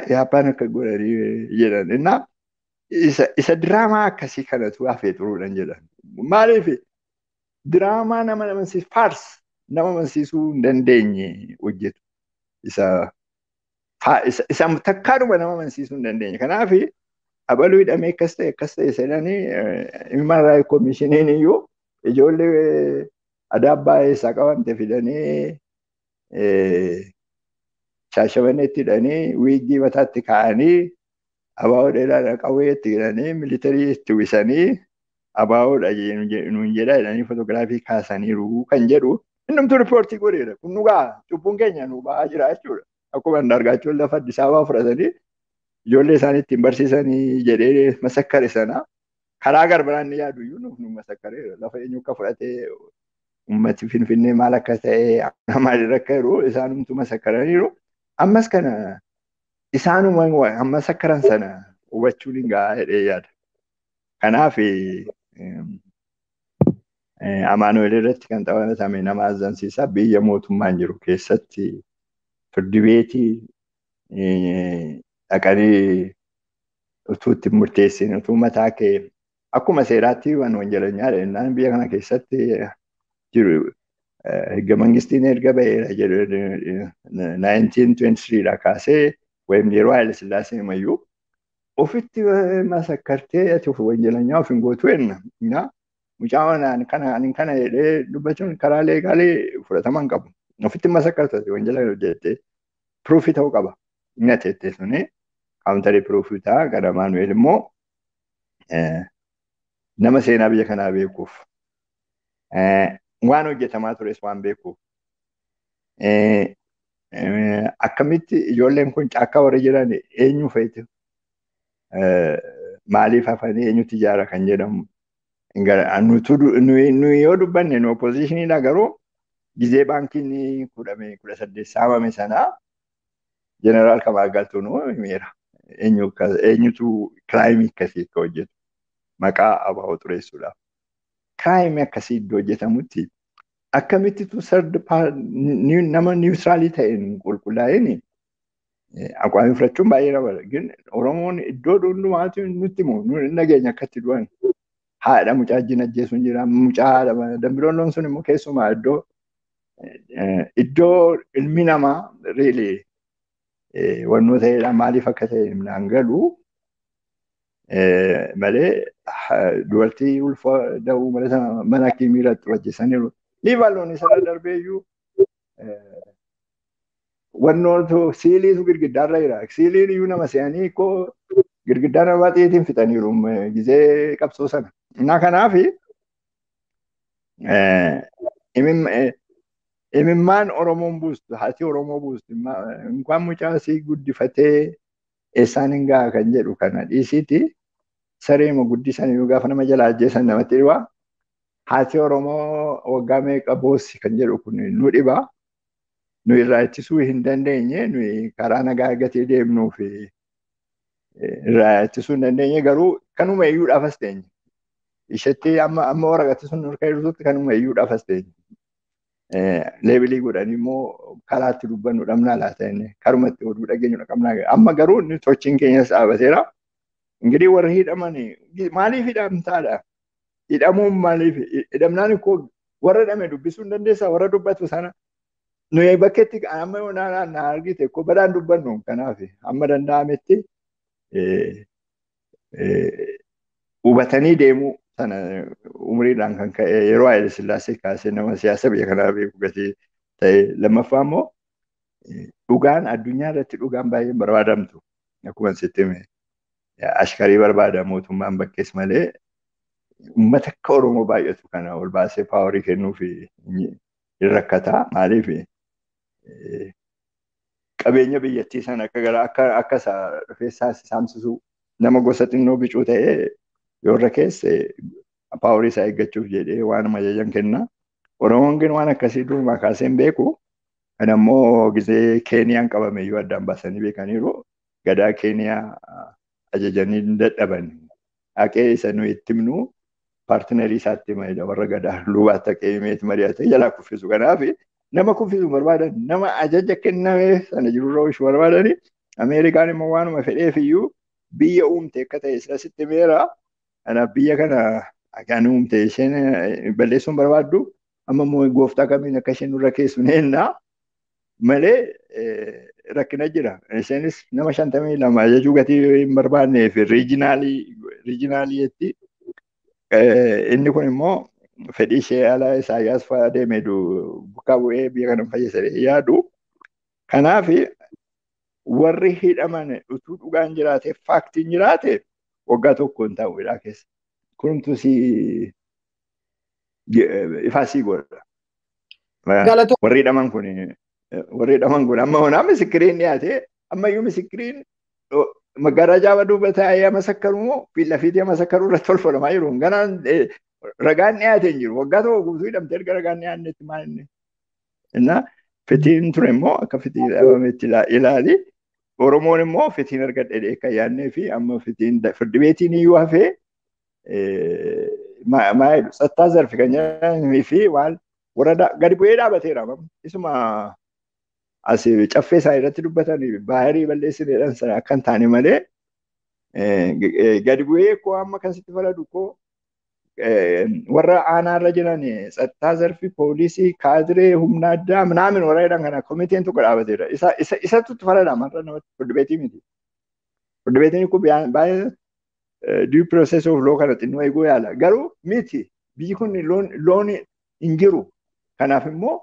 Speaker 2: Ihaappaan akka godhanii" jedhan. Innaa isa diraamaa akkasii kanatu hafee turuudhaan jedhan. Maaliif diraamaa nama amansiisu, farce nama amansiisuu hin dandeenye hojjetu. Isa takkaadhuma nama amansiisuu hin dandeenye. Kanaaf abaluu hidhamee akkas ta'e akkas ta'e jedhanii, Human Rights Commissioniin iyyuu ijoollee adaabbaa eessaa qabamte fidanii Shaashamanneetti hidhanii, wiiggii mataatti kaa'anii, abaaboo dheeraa qawwee itti hidhanii, militarii itti uwwisanii, "Abaaboodha nuun jedha" jedhanii fotoogiraafii kaasaniiru kan jedhu innumtuu riippoortii godheera. Kun dhugaa cubbuun keenya nu ba'aa jira jechuudha. Akkuma Andaargaachoon lafa Addis Ababaa fudhatanii ijoollee isaanii ittiin barsiisanii jedhee masakkare sana, karaa garbiraan ni yaadu iyyuu nuuf nu masakkareera. Lafa eenyu akka fudhatee, uummati Finfinnee maal akka ta'e, maalirra akka jiru isaanumtu masakkaraniiru. Ammas kana isaanuma amma sakkaran sana hubachuun hin gahaa jedhee yaada. Kanaaf Amaanu'eel irratti kan taphatame nama azzansiisa. Biyya mootummaan jiru keessatti firdi beetii dhaqanii utuu itti murteessin, utuu mataa kee akkuma seeraatti waan wanjalanyaa jennaan, biyya kana keessatti jiru higga mangistiin erga ba'eera jedhu 1923 dha kaasee wayim yeroo Haile Sillaasee mayyuu ofitti masakkartee ati of wanjalanyaa of hin gootu jenna. Mucaan kana ani kana jedhee dubbachuun karaa legal fudhatama hin qabu. Ofitti masakkarta wanjala hojjettee proofii ta'uu qaba. Inni ati suni counter proofii ta'a. Gara Maanu'eel immoo nama seenaa biyya kanaa beekuuf, waan hojjetamaa tures waan beekuuf, akkamitti ijoolleen kun caakkaa warra jiran eenyu feete, maaliif hafanii, eenyutti ijaara kan jedhamu. Nuyi yoo dubbanne nu oppositioniidha, garuu gizee baankiin kudhame 18 saamame sanaa jeneraal Kamaal Galtuu nu himeera. Eenyutu crime akkasii akka hojjetu maqaa ABO xureessuudhaaf. Crime akkasii iddoo hojjetamutti akkamittitu third nama neutral ta'een qulqullaa'een aqwaamii fudhachuun baay'ee nama. Oromoon iddoo hundumaatti nutti himu, nu nageenya akkatti du'an. Haadha mucaa wajjin ajjeesuun jira. Mucaa haadha dambidoolloon sun immoo keessumaa iddoo ilmi namaa really wannoo ta'edha. Maaliif akka ta'e naan galu malee dubartii ulfa da'uu mana hakiimii irratti hojjesaniiru. Liibaaloon isarra darbee iyyuu wannootu siiliitu girgiddaarra jira. Siiliin iyyuu nama se'anii koo girgiddaa nama xiitiin fixaniiru gizee qabsoo sana. Innaa kanaaf imimmaan Oromoon buustu, haati Oromoo buustu, inkwaan mucaa sii guddifatee eessaan hin gaha kan jedhu kana dhiisiiti, sareema guddisan iyyuu gaafa nama jalaa ajjeesan namatti dhiba. Haati Oromoo waggaa meeqa boossi kan jedhu kun nu dhiba. Nu irraa ittisuu hin dandeenye, nuyi karaa nagaa gatii deemnuu fi irraa ittisuu hin dandeenye, garuu kanuma iyyuudhaaf as teenye. Ishetti amma waraqatti sun harka jirtutti kanuma iyyuudhaaf as teenye. Label godhanii immoo karaatti dubbannu dhabnaa laata inni karumatti oduu dhageenyu qabnaa. Amma garuu inni sochiin keenyas dhaabateera. Ingirii warri hidhaman maaliif hidhamtaadha? Hidhamuun maaliif? Hidhamnaan koo warra hidhame dubbisuu hin dandeessaa, warra dubbatu sana. Nuyi bakkeetti amma na argite koo badaan dubbannu, kanaaf amma danda'ametti hubatanii deemuu sana umriidhaan kan ka'e yeroo Haayile Sillaasee kaasee nama siyaasa biyya kanaa beeku gatii ta'e. Lammaffaa immoo dhugaan addunyaa irratti dhugaan baay'een barbaadamtu, akkuma sitti hime ashkarii barbaada mootummaan bakkees malee. Uummata akka Oromoo baay'atu kana ol baasee paawarii kennuuf hin rakkataa. Maaliif qabeenya biyyattii sana akka gara akka isaa dhufee saamsisuu nama gosa xinnoo bicuu ta'ee yoo irra keesse paawarii isaa eeggachuuf jedhee waan ajajan kenna. Oromoon gin waan akkasii durumaa kaasee hin beeku. Kan ammoo gisee Keeniyaan qabame iyyuu addaan baasanii beekaniiru. Gadaa Keeniyaa ajajanii dadhaban. Haqee isa nuyi itti himnu paartinarii isaatti himanidha. Warra gadaa lubaatti haqee himeeti mari'atee jalaa kuffisu. Kanaaf nama kuffisu barbaadan nama ajaja kenname sana jirurra oolchuu barbaadani. Ameerikaan immoo waanuma fedheef iyyuu biyya uumte akka ta'e sila sitti himeera. Kanaaf biyya kana kan uumte isheen balleessuun barbaaddu amma immoo gooftaa kamiin akka isheen nurra keessu neennaa malee rakkina jira. Isheenis nama 52 ajajuu gatii hin barbaannee fi riijinaaliitti inni kun immoo fedhii ishee ala Isaayyaas fa'aa deemee bukaa bu'ee biyya kana fayyisee yaadu. Kanaaf warri hidhaman utuu dhugaan jiraate faaktiin jiraate waggaa tokko hin ta'u hidhaa keessa. Kunumtuu si ifaa sii godha. Warri hidhaman kun warri hidhaman kun amma onaa misikiriin dhiyaate ammayyuu misikiriin magaalaa duuba taa'ee masakkaru moo fiilla fiitii masakkaruu irratti tolfalamaa jiru. Ganaan ragaan dhiyaate hin jiru. Waggaa tokko guutuu hidhamtee erga ragaan dhiyaannetti maal inni. Innaa fitiin ture immoo akka fitii dhabametti ilaali. Oromoon immoo fitiin argadhe jedhee kan yaadnee fi amma fitiin firdi beetiin iyyuu hafee maa jedhu tsattaa zarfi kan jedhamee fi waan warra gadi bu'ee dhaabateera. Isuma as caffee isaa irratti dubbatan baahirii balleessineedhaan sana akka hin taane malee gadi bu'ee koo amma kan sitti faladu koo warra aanaarra jiran tsattaa zarfi poolisii kaadiree humna addaa minaamin warra jedhan kana komiteen tokko dhaabateera. Isatu itti falada marra namatti firdi beetii miti. Firdi beetiin kun baay'ee due process of law kana xinnoo eeguu yaala. Garuu miti biyyi kun loon hin jiru. Kanaaf immoo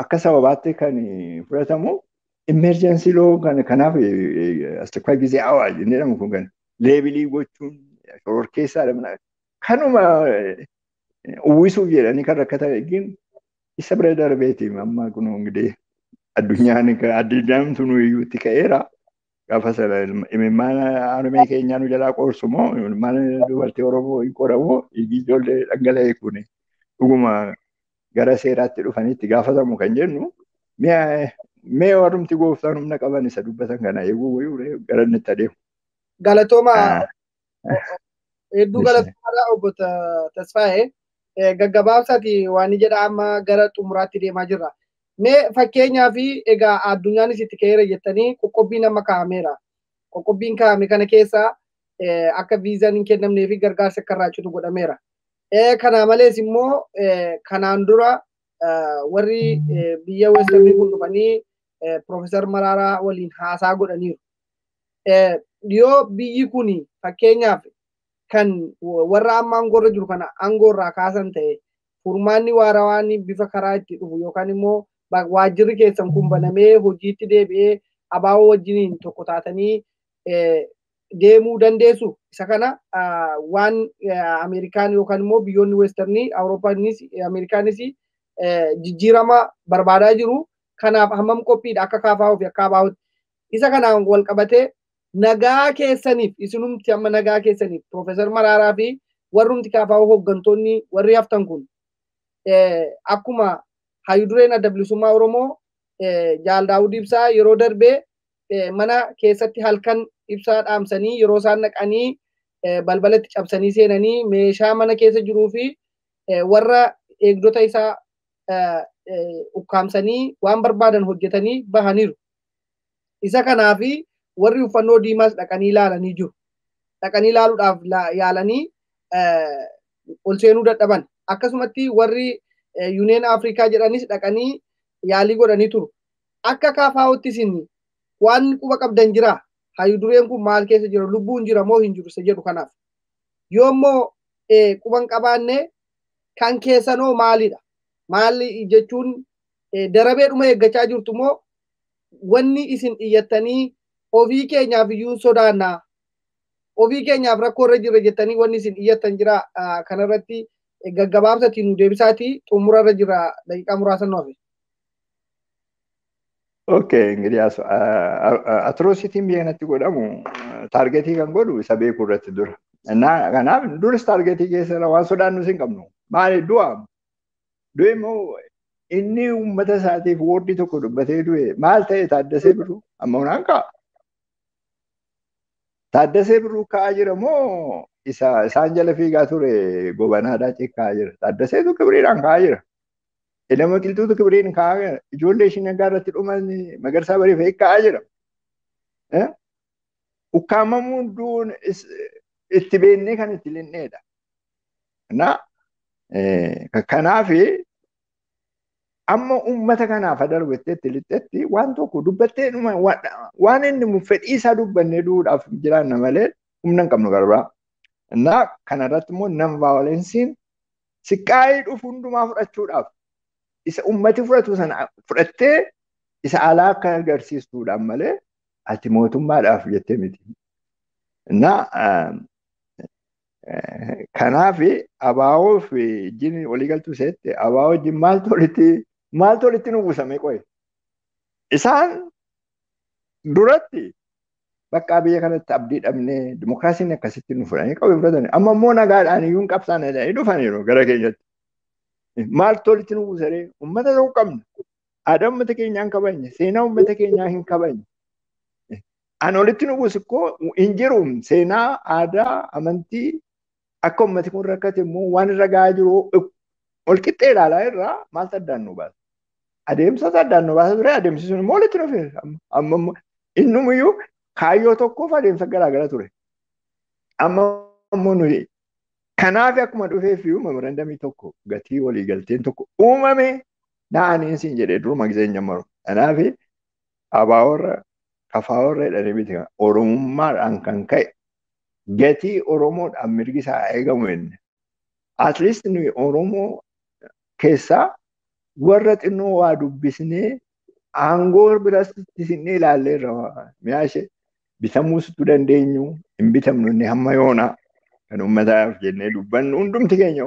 Speaker 2: akka sababaatti kan fudhatamu emergency law kana kanaaf አስቸኳይ ጊዜ አዋጅ inni jedhamu kun kan leebilii gochuun shororkeessaadha. Kanuma uwwisuuf jedhanii kan rakkatan eegin isa bira darbeeti amma kun እንግዲህ addunyaan addunyaan tunu iyyuu itti ka'eera. Gaafa sana imimmaan harmee keenyaa nu jalaa qoorsu moo imimmaan dubartii Oromoo hin qoramu ijoollee dhangala'e kun dhuguma gara seeraatti dhufanii itti gaafatamu kan jennu mee warrumti gooftaan humna qaban isa dubbatan kana eeguu wayuu gara inni itti adeemu.
Speaker 1: Galatooma hedduu galatoomaadha obbo Tasfaayee. Gaggabaabsaati waan jedha amma gara xumuraatti deemaa jirra. Mee fakkeenyaa fi egaa addunyaanis itti ka'eera jettanii qoqqobbiin amma kaa'ameera. Qoqqobbiin kaa'ame kana keessa akka viizaan hin kennamnee fi gargaarsa akka irraa citu godhameera. Kana malees immoo kanaan dura warri biyya Westernii kun dhufanii Piroofeesar Mararaa waliin haasaa godhaniiru. Yoo biyyi kun fakkeenyaaf kan warra amma aangoorra jiru kana aangoorraa kaasan ta'e furmaanni waarawaan bifa karaa itti dhufu yookaan immoo waajjirri keessan kun banamee hojiitti deebi'ee abaaboo wajjiniin tokko taatanii deemuu dandeessu. Isa kana waan Ameerikaan yookaan immoo biyyoonni Westernii Awurooppaanis Ameerikaanis jijjiirama barbaadaa jiru. Kanaaf hammam qophiidha akka KFO fi akka ABO'tti. Isa kanaan wal qabatee nagaa keessaniif isinumti amma nagaa keessaniif Piroofeesar Mararaa fi warrumti KFO hooggantoonni warri haftan kun akkuma hayyudureen adda bilisummaa Oromoo Jaal Daawud Ibsaa yeroo darbee mana keessatti halkan ibsaa dhaamsanii yeroo isaan naqanii balbalatti cabsanii seenanii meeshaa mana keessa jiruu fi warra eegdota isaa ukkaamsanii waan barbaadan hojjetanii bahaniiru. Isa kanaafi warri uffannoo diimaas dhaqanii ilaalanii jiru. Dhaqanii ilaaluudhaaf yaalanii ol seenuu dadhaban. Akkasumatti warri Yuuneen Afrikaa jedhanis dhaqanii yaalii godhanii turu. Akka KFO'tti isin waan quba qabdan jira. Hayyudureen kun maal keessa jira? Lubbuun jira moo hin jiru isa jedhu kanaaf. Yoo immoo quban qabaanne kan keessanoo maalidha? Maali jechuun darabeedhuma eeggachaa jirtu moo wanni isin xiyyattanii ofii keenyaaf iyyuu sodaannaa Ofii keenyaaf rakkoo irra jirra jettanii wanni isin iyyattan jira kanarratti gaggabaabsatii nu deebisaatii xumura irra jira daqiiqaa muraasa nu hafe.
Speaker 2: Okay, እንግዲህ atrocitiin biyya kanatti godhamu targetii kan godhu isa beekuu irratti dura. Kanaaf duris targetii keessa waan sodaannu hin qabnu. Maali du'a? Du'e immoo inni uummata isaatiif wordii tokko dubbatee du'e maal ta'e Taaddasee Birruu amma hunaan ka'a. Taaddasee Birruu ka'aa jira moo isa isaan jala fiigaa ture Gobanaadhaa ka'aa jira. Taaddaseetu kibriidhaan ka'aa jira. Elama Qilxuutu kibriin ka'aa jira. Ijoollee ishii nagaa irratti dhuman Magarsaa Bariifee ka'aa jira. Ukkaamamuun du'uun itti beennee kan itti linneedha. Kanaaf amma uummata kanaaf darbettee itti lixxetti waan tokko dubbattee waan inni fedhii isaa dubbannee du'uudhaaf jiraanna malee humna hin qabnu garbaa. Innaa kanarratti immoo non violence'n siqqaayii dhufu hundumaa fudhachuudhaaf isa uummati fudhatu sana fudhattee isa alaa akka agarsiistuudhaan malee ati mootummaadhaaf jettee miti. Innaa kanaaf abaa'oo fi jini waliigaltuu seette abaa'oo wajjin maaltu walitti nu buusame qoye. Isaan duratti bakka biyya kanatti abdii dhabnee dimokiraasiin akkasitti nu fudhanii qabu fudhatanii amma immoo nagaadhaan iyyuu hin qabsaan jedhanii dhufaniiru gara keenyatti. Maaltu walitti nu buusaree uummata tokko qabna. Aadaa uummata keenyaa hin kabajne, seenaa uummata keenyaa hin kabajne. An walitti nu buusu koo hin jiru seenaa, aadaa, amantii akka uummati kun rakkate immoo waan irra gahaa jiru ol qixxee ilaalaa irraa maaltu addaan nu baasa? Adeemsa addaan nu baasa ture adeemsi sun immoo walitti dhufe. Amma innumiyyuu kaayyoo tokkoof adeemsa garaagara ture. Amma immoo nuyi kanaaf akkuma dhufeef iyyuu memorandamii tokko gatii waliigalteen tokko uumame naaniin siin jedhee duruma giseen jammaru. Kanaaf abaaworra kafaaworra jedhanii miti oromummaadhaan kan ka'e gatii Oromoodhaan mirgi isaa eegamu inni. At least nuyi Oromoo keessaa warra xinnoo waa dubbisnee aangoo biras sinnee ilaalleerra mi'a ishee bitamuusitu dandeenyu hin bitamnu inni hamma yoonaa kan uummataaf jennee dubbannu hundumti keenya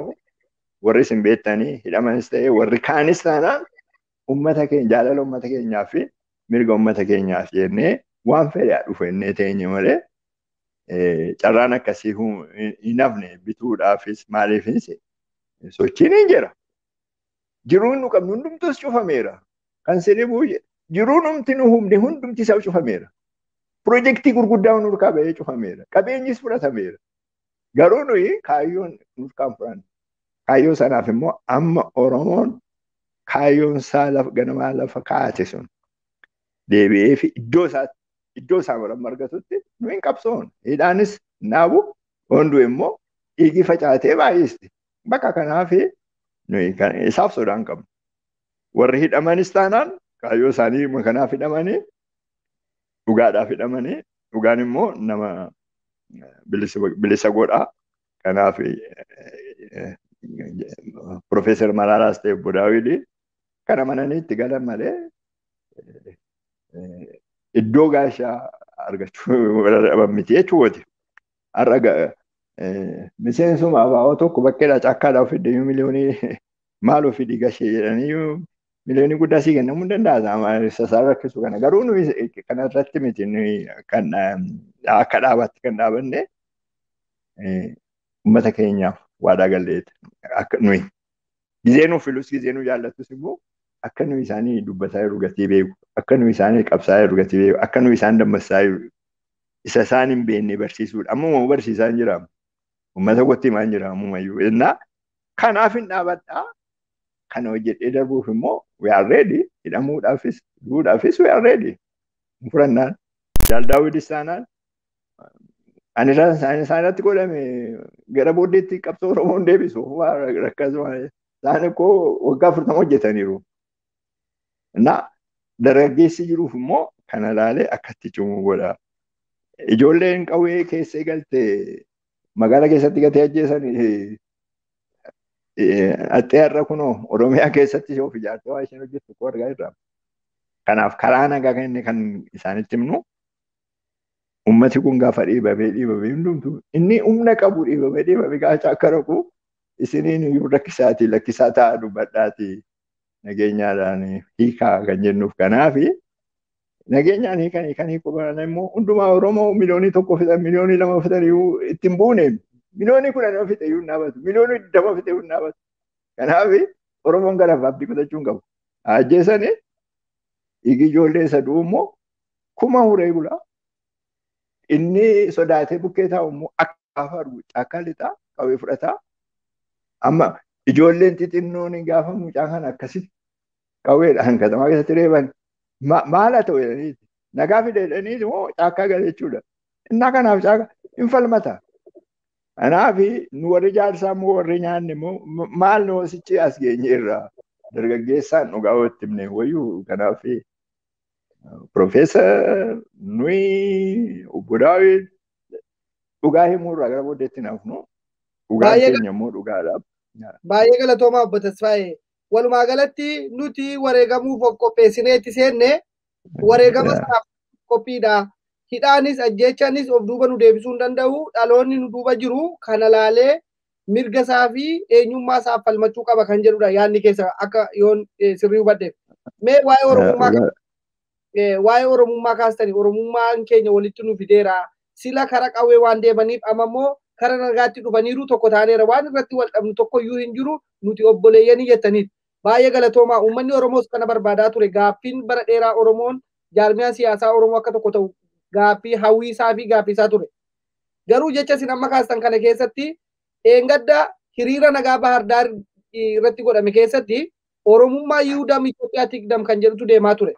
Speaker 2: warri isin beektanii hidhamanis ta'e warri kaanis taanaan uummata keenya jaalala uummata keenyaa fi mirga uummata keenyaaf jennee waan fedhe dhufu jennee teenye malee carraan akkasii hin hafne bituudhaafis maaliifis sochiin hin jira. Jiruun nu qabnu hundumtus cufameera. Kan siribuu jiruun humti nu humni hundumti isaa cufameera. Pirojektii gurguddaa nu harkaa ba'ee cufameera. Qabeenyis fudhatameera. Garuu nuyi kaayyoon nu harkaan fudhanna. Kaayyoo sanaaf immoo amma Oromoon kaayyoon isaa lafa ganamaa lafa kaa'ate sun deebi'ee fi iddoo isaatti iddoo isaa maramma argatutti nu hin qabsoon. Hidhaanis naabu hunduu immoo dhiigi facaatee baay'isti. Bakka kanaaf nuyi isaaf sodaa hin qabnu. Warri hidhamanis taanaan kaayyoo isaanii kanaaf hidhamanii dhugaadhaaf hidhamanii dhugaan immoo nama bilisa godhaa. Kanaaf Profeesar Maraaraas ta'e Obbo Daawidii kana mananii itti galan malee iddoo gaashaa argachuu dhaban miti jechuudha. Har'a miseensuma abaa'oo tokko bakkeedhaa caakkaadhaa of fidee miliyoonii maal ofii gashee jedhanii miliyoonii guddaa sii kennamuu hin danda'a. Isaan rakkisu kana garuu nuyi kana irratti miti nuyi kan akka dhaabaatti kan dhaabanne uummata keenyaaf waadaa galleeti akka nuyi gizee nu filus gizee nu jaallatus immoo akka nuyi isaanii dubbataa jiru gatii beeku akka nuyi isaanii qabsaa jiru gatii beeku akka nuyi isaan dammassaa jiru isa isaan hin beekne barsiisuudha. Ammuma barsiisaa hin jiramu. Uummata kootti himaa hin jira ammumayyuu. Innaa kanaaf hin dhaabadhaa. Kana hojjedhee darbuuf immoo we are ready. Hidhamuudhaafis du'uudhaafis we are ready. Furannaan Jaal Daawidis taanaan ani isaan irratti godhame gara booddeetti qabsoo Oromoon deebisu rakkasuma isaan koo waggaa 40 hojjetaniiru. Innaa dargaggeessi jiruuf immoo kana ilaalee akkatti cimuu godha. Ijoolleen qawwee keessa galtee magaalaa keessatti gatee ajjeesan axxee har'a kunoo Oromiyaa keessatti of ijaartee waa isheen hojjettu koo argaa jirra. Kanaaf karaa nagaa kan inni kan isaanitti himnu Ummati kun gaafa dhiibamee dhiibamee hundumtu inni humna qabu dhiibamee dhiibamee gaafa caakka dhaqu isiniin iyyuu rakkisaatii lakkisaa ta'a dubbadhaatii nageenyaadhaan hiikaa kan jennuuf kanaafi nageenyaan hiikan hiikan hiikuu baran immoo hundumaa Oromoo 1 miliyoona fixan 2 miliyoona fixan iyyuu ittiin buune 10 miliyoona fixe iyyuu hin dhaabatu 20 miliyoona fixe iyyuu hin dhaabatu. Kanaaf Oromoon garaaf abdii kutachuu hin qabu. Ajjeesanii dhiigi ijoollee isa du'u immoo kuma huree bulaa. Inni sodaatee bukkee taa'u immoo akka gaafa argu caakkaa lixaa qawwee fudhataa. Amma ijoolleen xixinnoon gaafa mucaa kana akkasitti qawweedhaan katamaa keessatti reeban maal haa ta'u jedhaniiti. Nagaa fide jedhaniiti moo caakkaa gala jechuudha. Innaa kanaaf caakkaa hin falmata. Kanaaf nu warri jaarsaa immoo warri nyaanne immoo maal nu sichi as geenyeerra dargaggeessaan dhugaa walitti himne wayyuu kanaaf Profeesar nuyi obbo Daawit dhugaa himuurraa gara booddeetti hafnu. Dhugaan keenya immoo dhugaadha.
Speaker 1: Baay'ee galatoomaa obbo Tasfaayee. Walumaa galatti nuti wareegamuuf of qopheessinee itti seenne wareegama sanaaf qophiidha. Hidhaanis ajjeechaanis of duuba nu deebisuu hin danda'u. Dhaloonni nu duuba jiru kana laalee mirga isaa fi eenyummaa isaaf falmachuu qaba kan jedhudha yaadni keessa akka yoon sirrii hubadheef. Mee waa'ee Oromummaa kaastanii Oromummaan keenya walitti nu fideera. Sila kara qawwee waan deemaniif amma immoo kara nagaatti dhufaniiru tokko taaneera waan irratti wal dhabnu tokko iyyuu hin jiru nuti obboleeyyanii jettaniif. Baay'ee galatoomaa. Uummanni Oromoos kana barbaadaa ture. Gaaffiin bara dheeraa Oromoon jaarmiyaan siyaasaa Oromoo akka tokko ta'u gaaffii hawwii isaa fi gaaffii isaa ture. Garuu jecha isin amma kaastan kana keessatti eengadda hiriira nagaa Bahar Daar irratti godhame keessatti Oromummaa ይውደም ኢትዮጵያ ትቅደም kan jedhutu deemaa ture.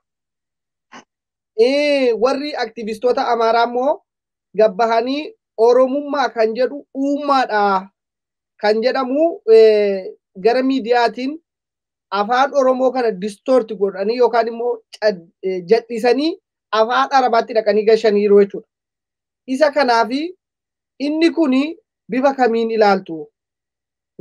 Speaker 1: Warri aktivistoota Amaaraa immoo gabbahanii Oromummaa kan jedhu uummaadha kan jedhamu gara miidiyaatiin afaan Oromoo kana distort godhanii yookaan immoo jal'isanii afaan Arabaatti dhaqanii gashaniiru jechuudha. Isa kanaafi inni kuni bifa kamiin ilaaltu?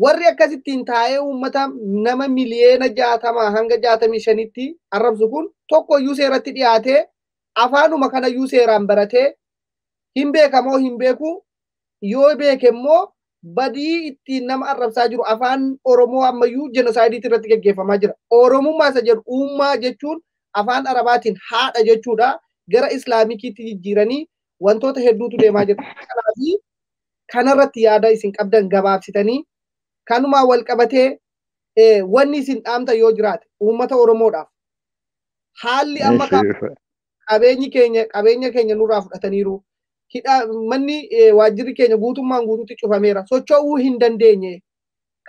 Speaker 1: Warri akkasittiin taa'ee uummata nama 60 miliyoona hanga 65tti arrabsu kun tokko iyyuu seeratti dhiyaatee afaanuma kanayyuu seeraan baratee hin beekamoo hin beeku? Yoo beeke immoo badii ittiin nama arrabsaa jiru afaan Oromoo ammayyuu jenosaaydiitti irratti gaggeeffamaa jira. Oromummaa isa jedhu uummaa jechuun afaan Arabaatiin haadha jechuudha. Gara Islaamikiitti jijjiiranii wantoota hedduutu deemaa jira. Kanaaf kanarratti yaada isin qabdan gabaabsitanii kanumaa wal qabatee wanni isin dhaamta yoo jiraate uummata Oromoodhaaf haalli amma qabeenyi keenya qabeenya keenya nurraa fudhataniiru. Hidha manni waajjirri keenya guutummaan guutuutti cufameera. Socho'uu hin dandeenye.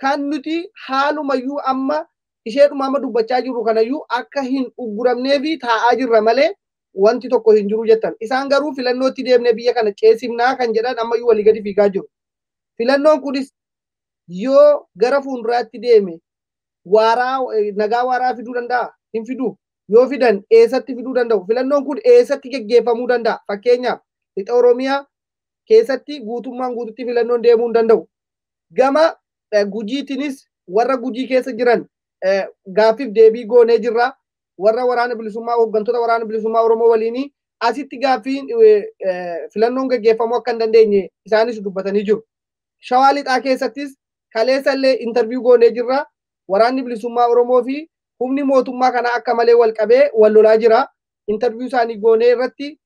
Speaker 1: Kan nuti haalumayyuu amma isheedhuma amma dubbachaa jirru kanayyuu akka hin ugguramnee fi taa'aa jirra malee wanti tokko hin jiru jettan. Isaan garuu filannootti deemnee biyya kana ceesifnaa kan jedhan ammayyuu walii gadi fiigaa jiru. Filannoon kunis yoo gara fuulduraatti deeme waaraa nagaa waaraa fiduu danda'a? Hin fiduu. Yoo fidan eessatti fiduu danda'u? Filannoon kun eessatti geggeeffamuu danda'a? Fakkeenyaaf lixa Oromiyaa keessatti guutummaan guututti filannoon deemuu hin danda'u. Gama Gujiitinis warra Gujii keessa jiran gaaffiif deebii goonee jirra. Warra waraana bilisummaa hooggantoota waraana bilisummaa Oromoo waliinii asitti gaaffiin filannoon geggeeffamuu akka hin dandeenye isaanis dubbatanii jiru. Shawaa lixaa keessattis kaleessa illee interview goonee jirra. Waraanni bilisummaa Oromoo fi humni mootummaa kanaa akka malee wal qabee wal lolaa jira. Interview isaanii goonee irratti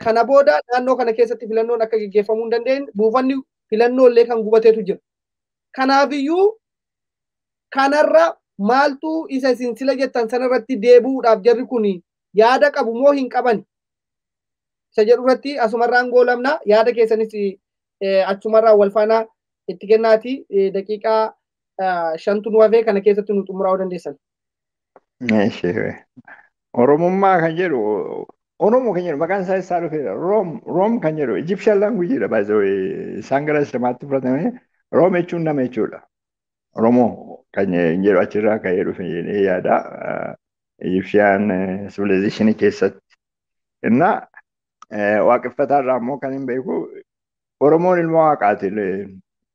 Speaker 1: kana booda naannoo kana keessatti filannoon akka geggeeffamuu hin dandeenye buufanni filannoo illee kan gubateetu jira. Kanaafiyyuu kanarra maaltu isa isin sila jettan sanarratti deebi'uudhaaf jarri kun yaada qabu moo hin qaban? Isa jedhu irratti asumarraan goolamna. Yaada keessanis achumarraan wal faana itti kennaati daqiiqaa 5tu nu hafee kana keessatti nu xumuraa dandeessan.
Speaker 2: Oromummaa kan jedhu Oromoo kan jedhu maqaan isaa eessaa dhufeera? Room Room kan jedhu Egyptian language dha baay'ee isaan gara Islamaatti fudhatame. Room jechuun nama jechuudha. Oromoo kan jedhu achirraa ka'ee dhufe jedhee yaada. Egyptian civilization keessatti. Innaa waaqeffataa irraa immoo kan hin beeku Oromoon ilma waaqaati.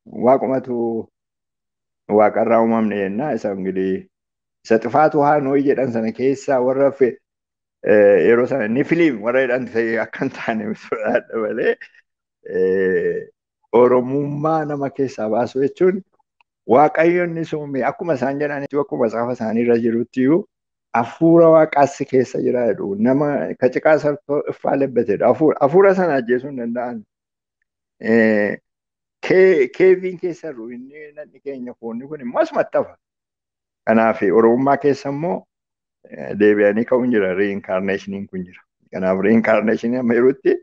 Speaker 2: Waaqumatu waaqarraa uumamne jennaa isa እንግዲህ isa xifaatu haa nooyi jedhan sana keessaa warra Yeroo sana ni filiim warra jedhan ta'e akka hin taane sodaadha malee Oromummaa nama keessaa baasu jechuun Waaqayyo inni suume akkuma isaan jedhanitti akkuma macaafa isaanii irra jirutti iyyuu hafuura waaqaas keessa jira jedhu nama ka ciqaa sartoo iffaa lebbatedha. Hafuura sana ajjeesuu hin danda'an. Keeviin keessa jiru inni namni keenya foonni kun immoo asumatti hafa. Kanaaf Oromummaa keessa immoo deebi'anii ka'uun jira riinkaarneeshiniin kun jira. Kanaaf riinkaarneeshinii amma jirutti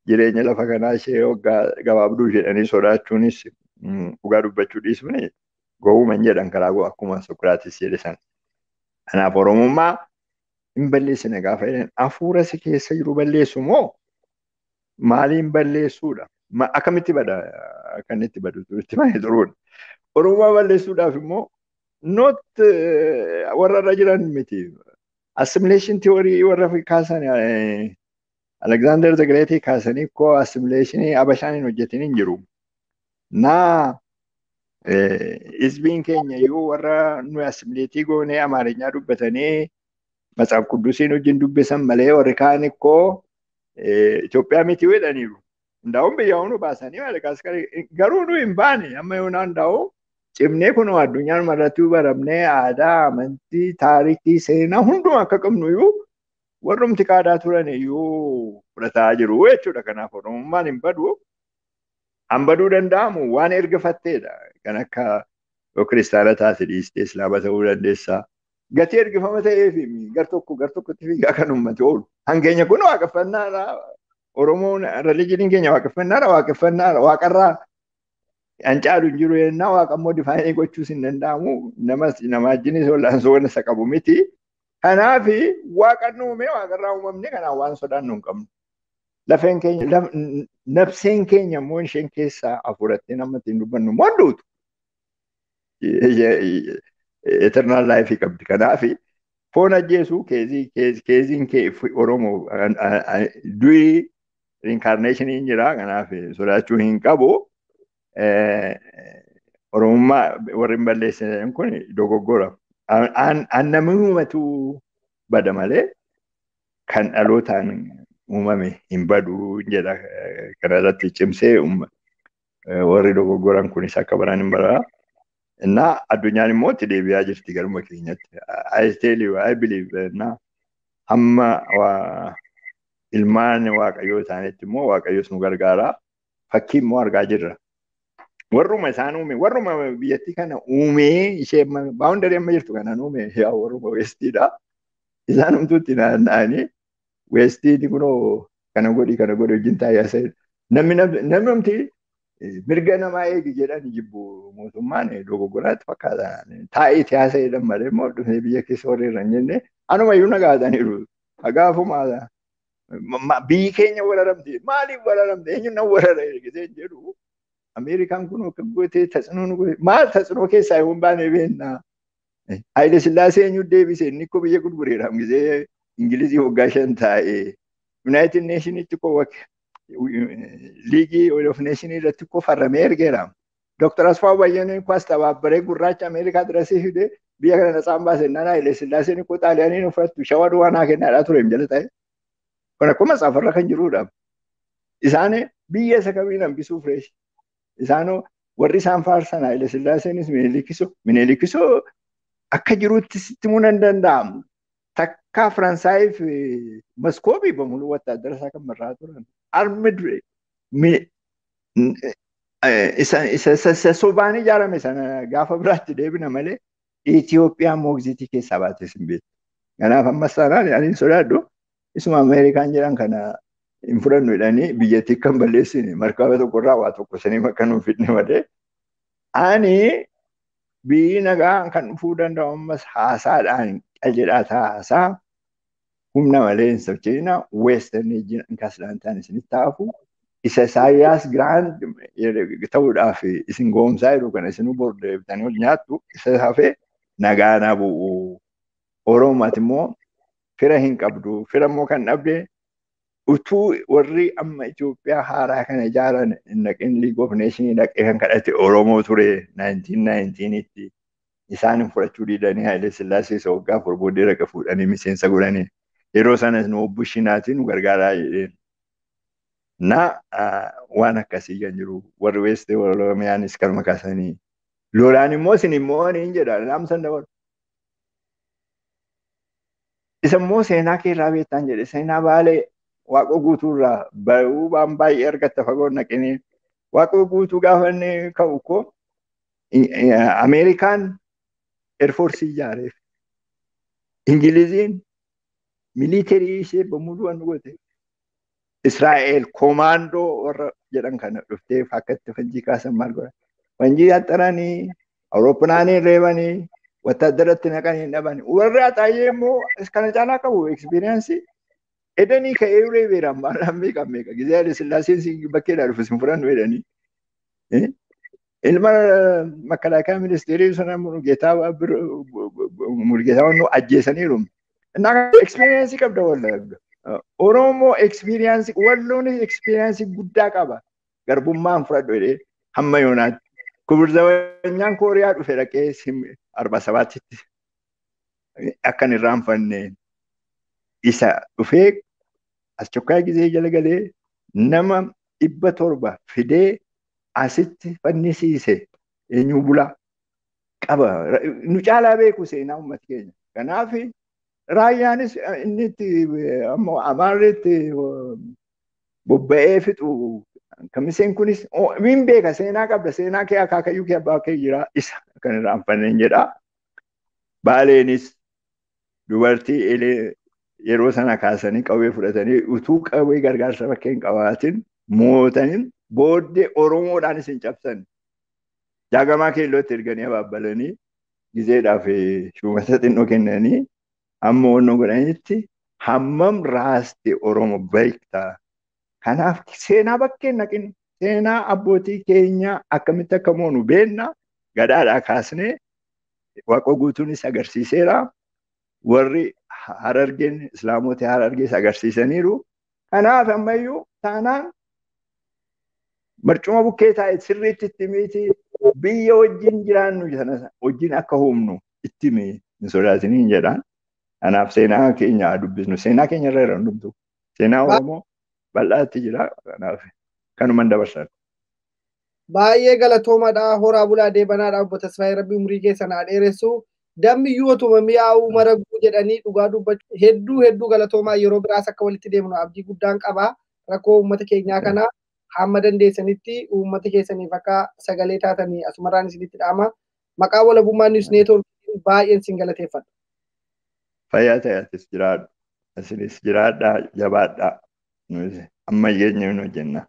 Speaker 2: jireenya lafa kanaa ishee waggaa gabaabduu jedhanii sodaachuunis dhugaa dubbachuu dhiisuun gowwuman jedhan karaa akkuma Sokiraatis jedhe sana. Kanaaf Oromummaa hin balleessine gaafa jedhan hafuura si keessa jiru balleessu moo maaliin balleessuudha? Akkamitti bada akka inni itti badu itti baay'ee turuudha. Oromummaa balleessuudhaaf immoo not warra irra jiran miti. Assimilation theory warra kaasan Alexander the Great kaasanii koo assimilation Abashaan hin hojjetin hin jiru. Naa hizbiin keenya iyyuu warra nuyi assimileetii goonee Amaarinyaa dubbatanii Matsaaf Quddusiin wajjin dubbisan malee warri kaan ikkoo Itoophiyaa miti jedhaniiru. Hundaa'uun biyya nu baasanii garuu nu hin baane amma yoonaa hundaa'u cimnee kunoo addunyaan irratti baramnee aadaa, amantii, taarikii, seenaa hundumaa akka qabnu iyyuu warrumti qaadaa turan iyyuu fudhataa jiru jechuudha. Kanaaf Oromummaan hin badu. An baduu danda'amu waan ergifatteedha. Kan akka yoo kiristaana taate dhiistee islaama ta'uu dandeessa. Gatii ergifama ta'eef gar tokko gar tokkotti fiigaa kan uummati oolu. Hankeenya kun waaqeffannaadha. Oromoon rilijiniin keenya waaqeffannaadha waaqeffannaadha waaqarraa an caalu hin jiru yennaa waaqa immoo difaayinii gochuus hin danda'amu. Namas nama wajjinis wal'aansoo isa qabu miti. Kanaaf waaqa nu uume waaqarraa uumamne kanaaf waan sodaannu hin qabnu. Lafeen keenya nafseen keenya immoo isheen keessaa hafuuratti nama ittiin dubbannu immoo duutu. Eternal life qabdi. Kanaaf foon ajjeesuu keeziin kee Oromoo du'i reincarnationiin jira. Kanaaf sodaachuu hin qabu. Oromummaa warri hin balleessine kun dogoggora. An namni uumatu bada malee kan dhalootaan uumame hin badu jedha. Kanarratti cimsee warri dogoggoran kunis akka baran hin baraa. Innaa addunyaan immoo itti deebi'aa jirti garuma keenyatti. I tell you, I believe innaa hamma ilmaan waaqayyoo isaaniitti immoo waaqayyoos nu gargaara. Fakkii immoo argaa jirra. Warruma isaan uume, warruma biyyattii kana uumee ishee baawundarii amma jirtu kanaan uume yaa warruma weestiidha. Isaan humtuutti naanna'anii weestiin kunoo kana godhi kana godhi wajjin taa'ee haasa'e. Namni namni mirga namaa eegi jedhan jibbu mootummaan dogoggoraatti fakkaata. Taa'ee itti haasa'e malee immoo dhufee biyya keessa warri irra hin jenne anumayyuu nagaataniiru. Gaafuma biyyi keenya wararamte maaliif wararamte eenyuun na warara ergisee jedhu Ameerikaan kun akka gootee tatsnoo nu goote maal tatsnoo keessaa hin baane beekna. Haayile Sillaasee eenyu deebise inni koo biyya gurgureera gisee Ingilizii waggaa 5 taa'ee Yuunaayitid Neeshinitti koo liigii of Neeshinii irratti koo farramee ergeera. Dooktar Asfaaw Bayyaneen koo as tabaabbaree gurraacha Ameerikaa dirasii fidee biyya kana natsaan baase naan Haayile Sillaaseen koo Xaaliyaaniin uffattu shawaa duwwaa naa kennaadhaa ture jala ta'e. Kun akkuma matsaafarra kan jirudha. Isaan biyya isa kamiin hambisuuf reeshi. Isaanoo warri isaan faarsan Haayile Sillaaseenis Minilikisoo akka jirutti sitti himuu nan danda'amu. Takka Faransaayif Maskoobii bamuluu wattaadara isaa kan marraa turan. Armi dure isa sobaan ijaarame sana gaafa biraatti deebina malee Itoophiyaan moogzitii keessaa baates hin beektu. Kanaaf ammas taanaan ani hin sodaadhu isuma Ameerikaan jedhan kana hin fudhannu jedhanii biyyattii kan balleessine markaba tokkorraa waa tokko sanii akka nuuf fidne malee. Ani biyyi nagaa kan dhufuu danda'u ammas haasaadhaan qaljedhaa haasaa humna malee hin socho'ina weestarn kaslaan isinitti haafu isa Isaayyaas giraand ta'uudhaaf isin goomsaa jiru kana isinuu bordeeftanii ol nyaattu isa hafee nagaa na bu'u. Oromooti immoo fira hin qabdu fira immoo kan dhabde utuu warri amma Itoophiyaa haaraa kana ijaaran naqin League of Nations dhaqee kan kadhate Oromoo ture 1919tti isaan fudhachuu didanii Haile Sillaasee isa waggaa 4 booddee raqa fuudhanii miseensa godhanii. Yeroo sanas nu obbo Shinaatiin nu gargaaraa jedheen. Na waan akkasii kan jiru warri Weestee Oromiyaanis kanuma kaasanii. Lolaan immoo isin immoo niin jedha laamsan dabalu. Isa immoo seenaa kee irraa beektaan jedhe seenaa Baalee Waaqoo guutuurraa bayuu waan baay'ee argatta fagoon naqinee Waaqoo guutuu gaafa inni ka'u koo Ameerikaan eerfoorsii ijaareef Ingiliziin militeerii ishee bamuluu waan goote Israa'el koomaandoo warra jedhan kana dhuftee akka itti fanjii kaasan maal godhan fanjii haxxaranii awurooppinaanii reebanii wattaaddaratti naqanii hin dhabanii warri Axaayee immoo kana caalaa qabu ekspiriyaansii edanii ka'ee reebeera maal meeqa meeqa gizee Haile Sillaaseen bakkeedhaa dhufu sin fudhannu jedhanii. Ilma makalaakaa ministeerii sana Mulgeetaa Wannoo ajjeesaniiru. Ekspiriyaansii qabda wallagga. Oromoo ekspiriyaansii walloonis ekspiriyaansii guddaa qaba. Garbummaan fudhadhu jedhee hamma yoonaatti. Kubir Zawanyaan Kooriyaa dhufe dhaqee 47tti akka hin irraanfanne isa dhufee as chokkaa gizee jala galee nama 700 fidee asitti fannisiise eenyu bulaa qaba. Nu caalaa beeku seenaa uummata keenya. Kanaaf raayyaanis inni itti Amaarri itti bobba'ee fixu kamiseen kunis min beeka seenaa qabda seenaa kee akaakayyuu kee abbaa kee jira isa kan irraanfanneen jedha. Baaleenis dubartii eelee yeroo sana kaasanii qawwee fudhatanii utuu qawwee gargaarsa bakkee hin qabaatin mootanii booddee Oromoodhaanis hin cabsan. Jaagamaa keellootti erganii abaabbalanii gizeedhaaf shuumata xinnoo kennanii amma onnoo godhanitti hammam raaste Oromo beektaa. Kanaaf seenaa bakkee naqin seenaa abbootii keenyaa akkamitti akka moonu beenna gadaadhaa kaasnee Waaqoo guutuunis agarsiiseera. Warri Harargeen Islaamota Harargees agarsiisaniiru. Kanaaf ammayyuu taanaan barcuma bukkee taa'e sirriitti itti miti biyya wajjin jiraannu sana wajjin akka humnu itti himi hin sodaatiniin jedhaan. Kanaaf seenaa keenya dubbisnu seenaa keenya irra jiran hundumtu seenaa Oromoo bal'aatti jira. Kanaaf kanuman dabarsan.
Speaker 1: Baay'ee galatoomaadha. Horaa bulaa deebanaadha. Obbo Tasfaayee Rabbi umurii keessan haa dheeressu. Dammiyyuu otuma mi'aawuu maraguu jedhanii dhugaa dubbachuu hedduu hedduu galatoomaa yeroo biraas akka walitti deemnu abdii guddaan qaba. Rakkoo uummata keenyaa kana hamma dandeessanitti uummata keessaniif akka sagalee taatanii asumarraan isinitti dhaama. Maqaa Walabummaa Niwus Neetwoorkiin baay'een sin galateeffadha.
Speaker 2: Fayyaa ta'e jiraadhu. Isinis jiraadhaa jabaadhaa. Amma eenyuun hojjenna.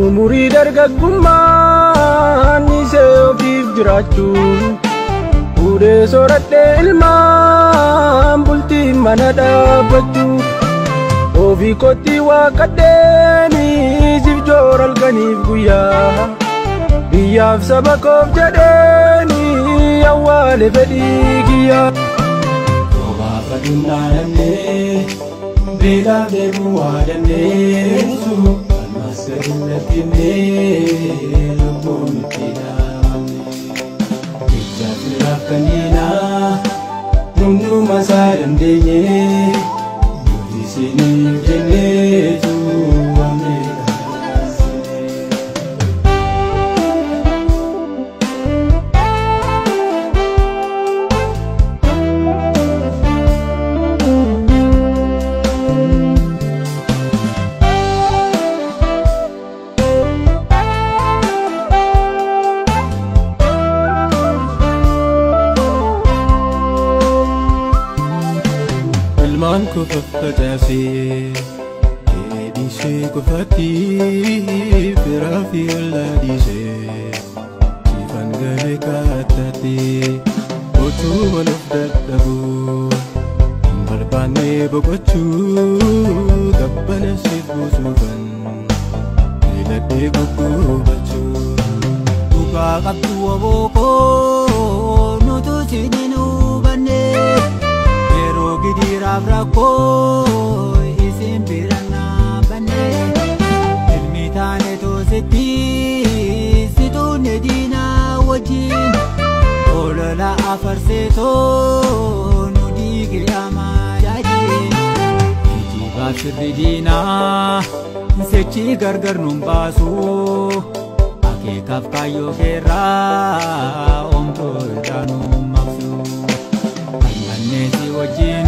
Speaker 3: Umurii dargaggummaan isee ofiif jiraachuu fuudhee soradhee ilmaan bultii mana dhaabbachuu ofii kootti waaqadheeni siif joora halkaniif guyyaa biyyaaf saba koof jedheeni awwaale fedhii kiyyaa. Obaafadhuun dhaadannee beelaaf deemuu waa dandeessu. Ilmaan koo faffacaasee dheedhiisee qofaatti firaa fi ollaa dhiisee ifaan galee kaataatti utuu waluuf dadhabu hin barbaanne boqochuu gabbana siif buusuufan. Dhaabee guggubachuu. Dhugaa qabdu obookoo nutu siin hin hubanne. Yeroo gidiraaf rakkoo isin bira dhaabbanne. Ilmi taane toositti situunne diinaa wajjin. Olola afarseetoo nu diige amaajaajin. Geejjibaaf sirri diinaa sechi gargar nun baasu. Akeekaaf kaayyoo keerraa oomtuu irraa nu maqsu. Falmannee si wajjin.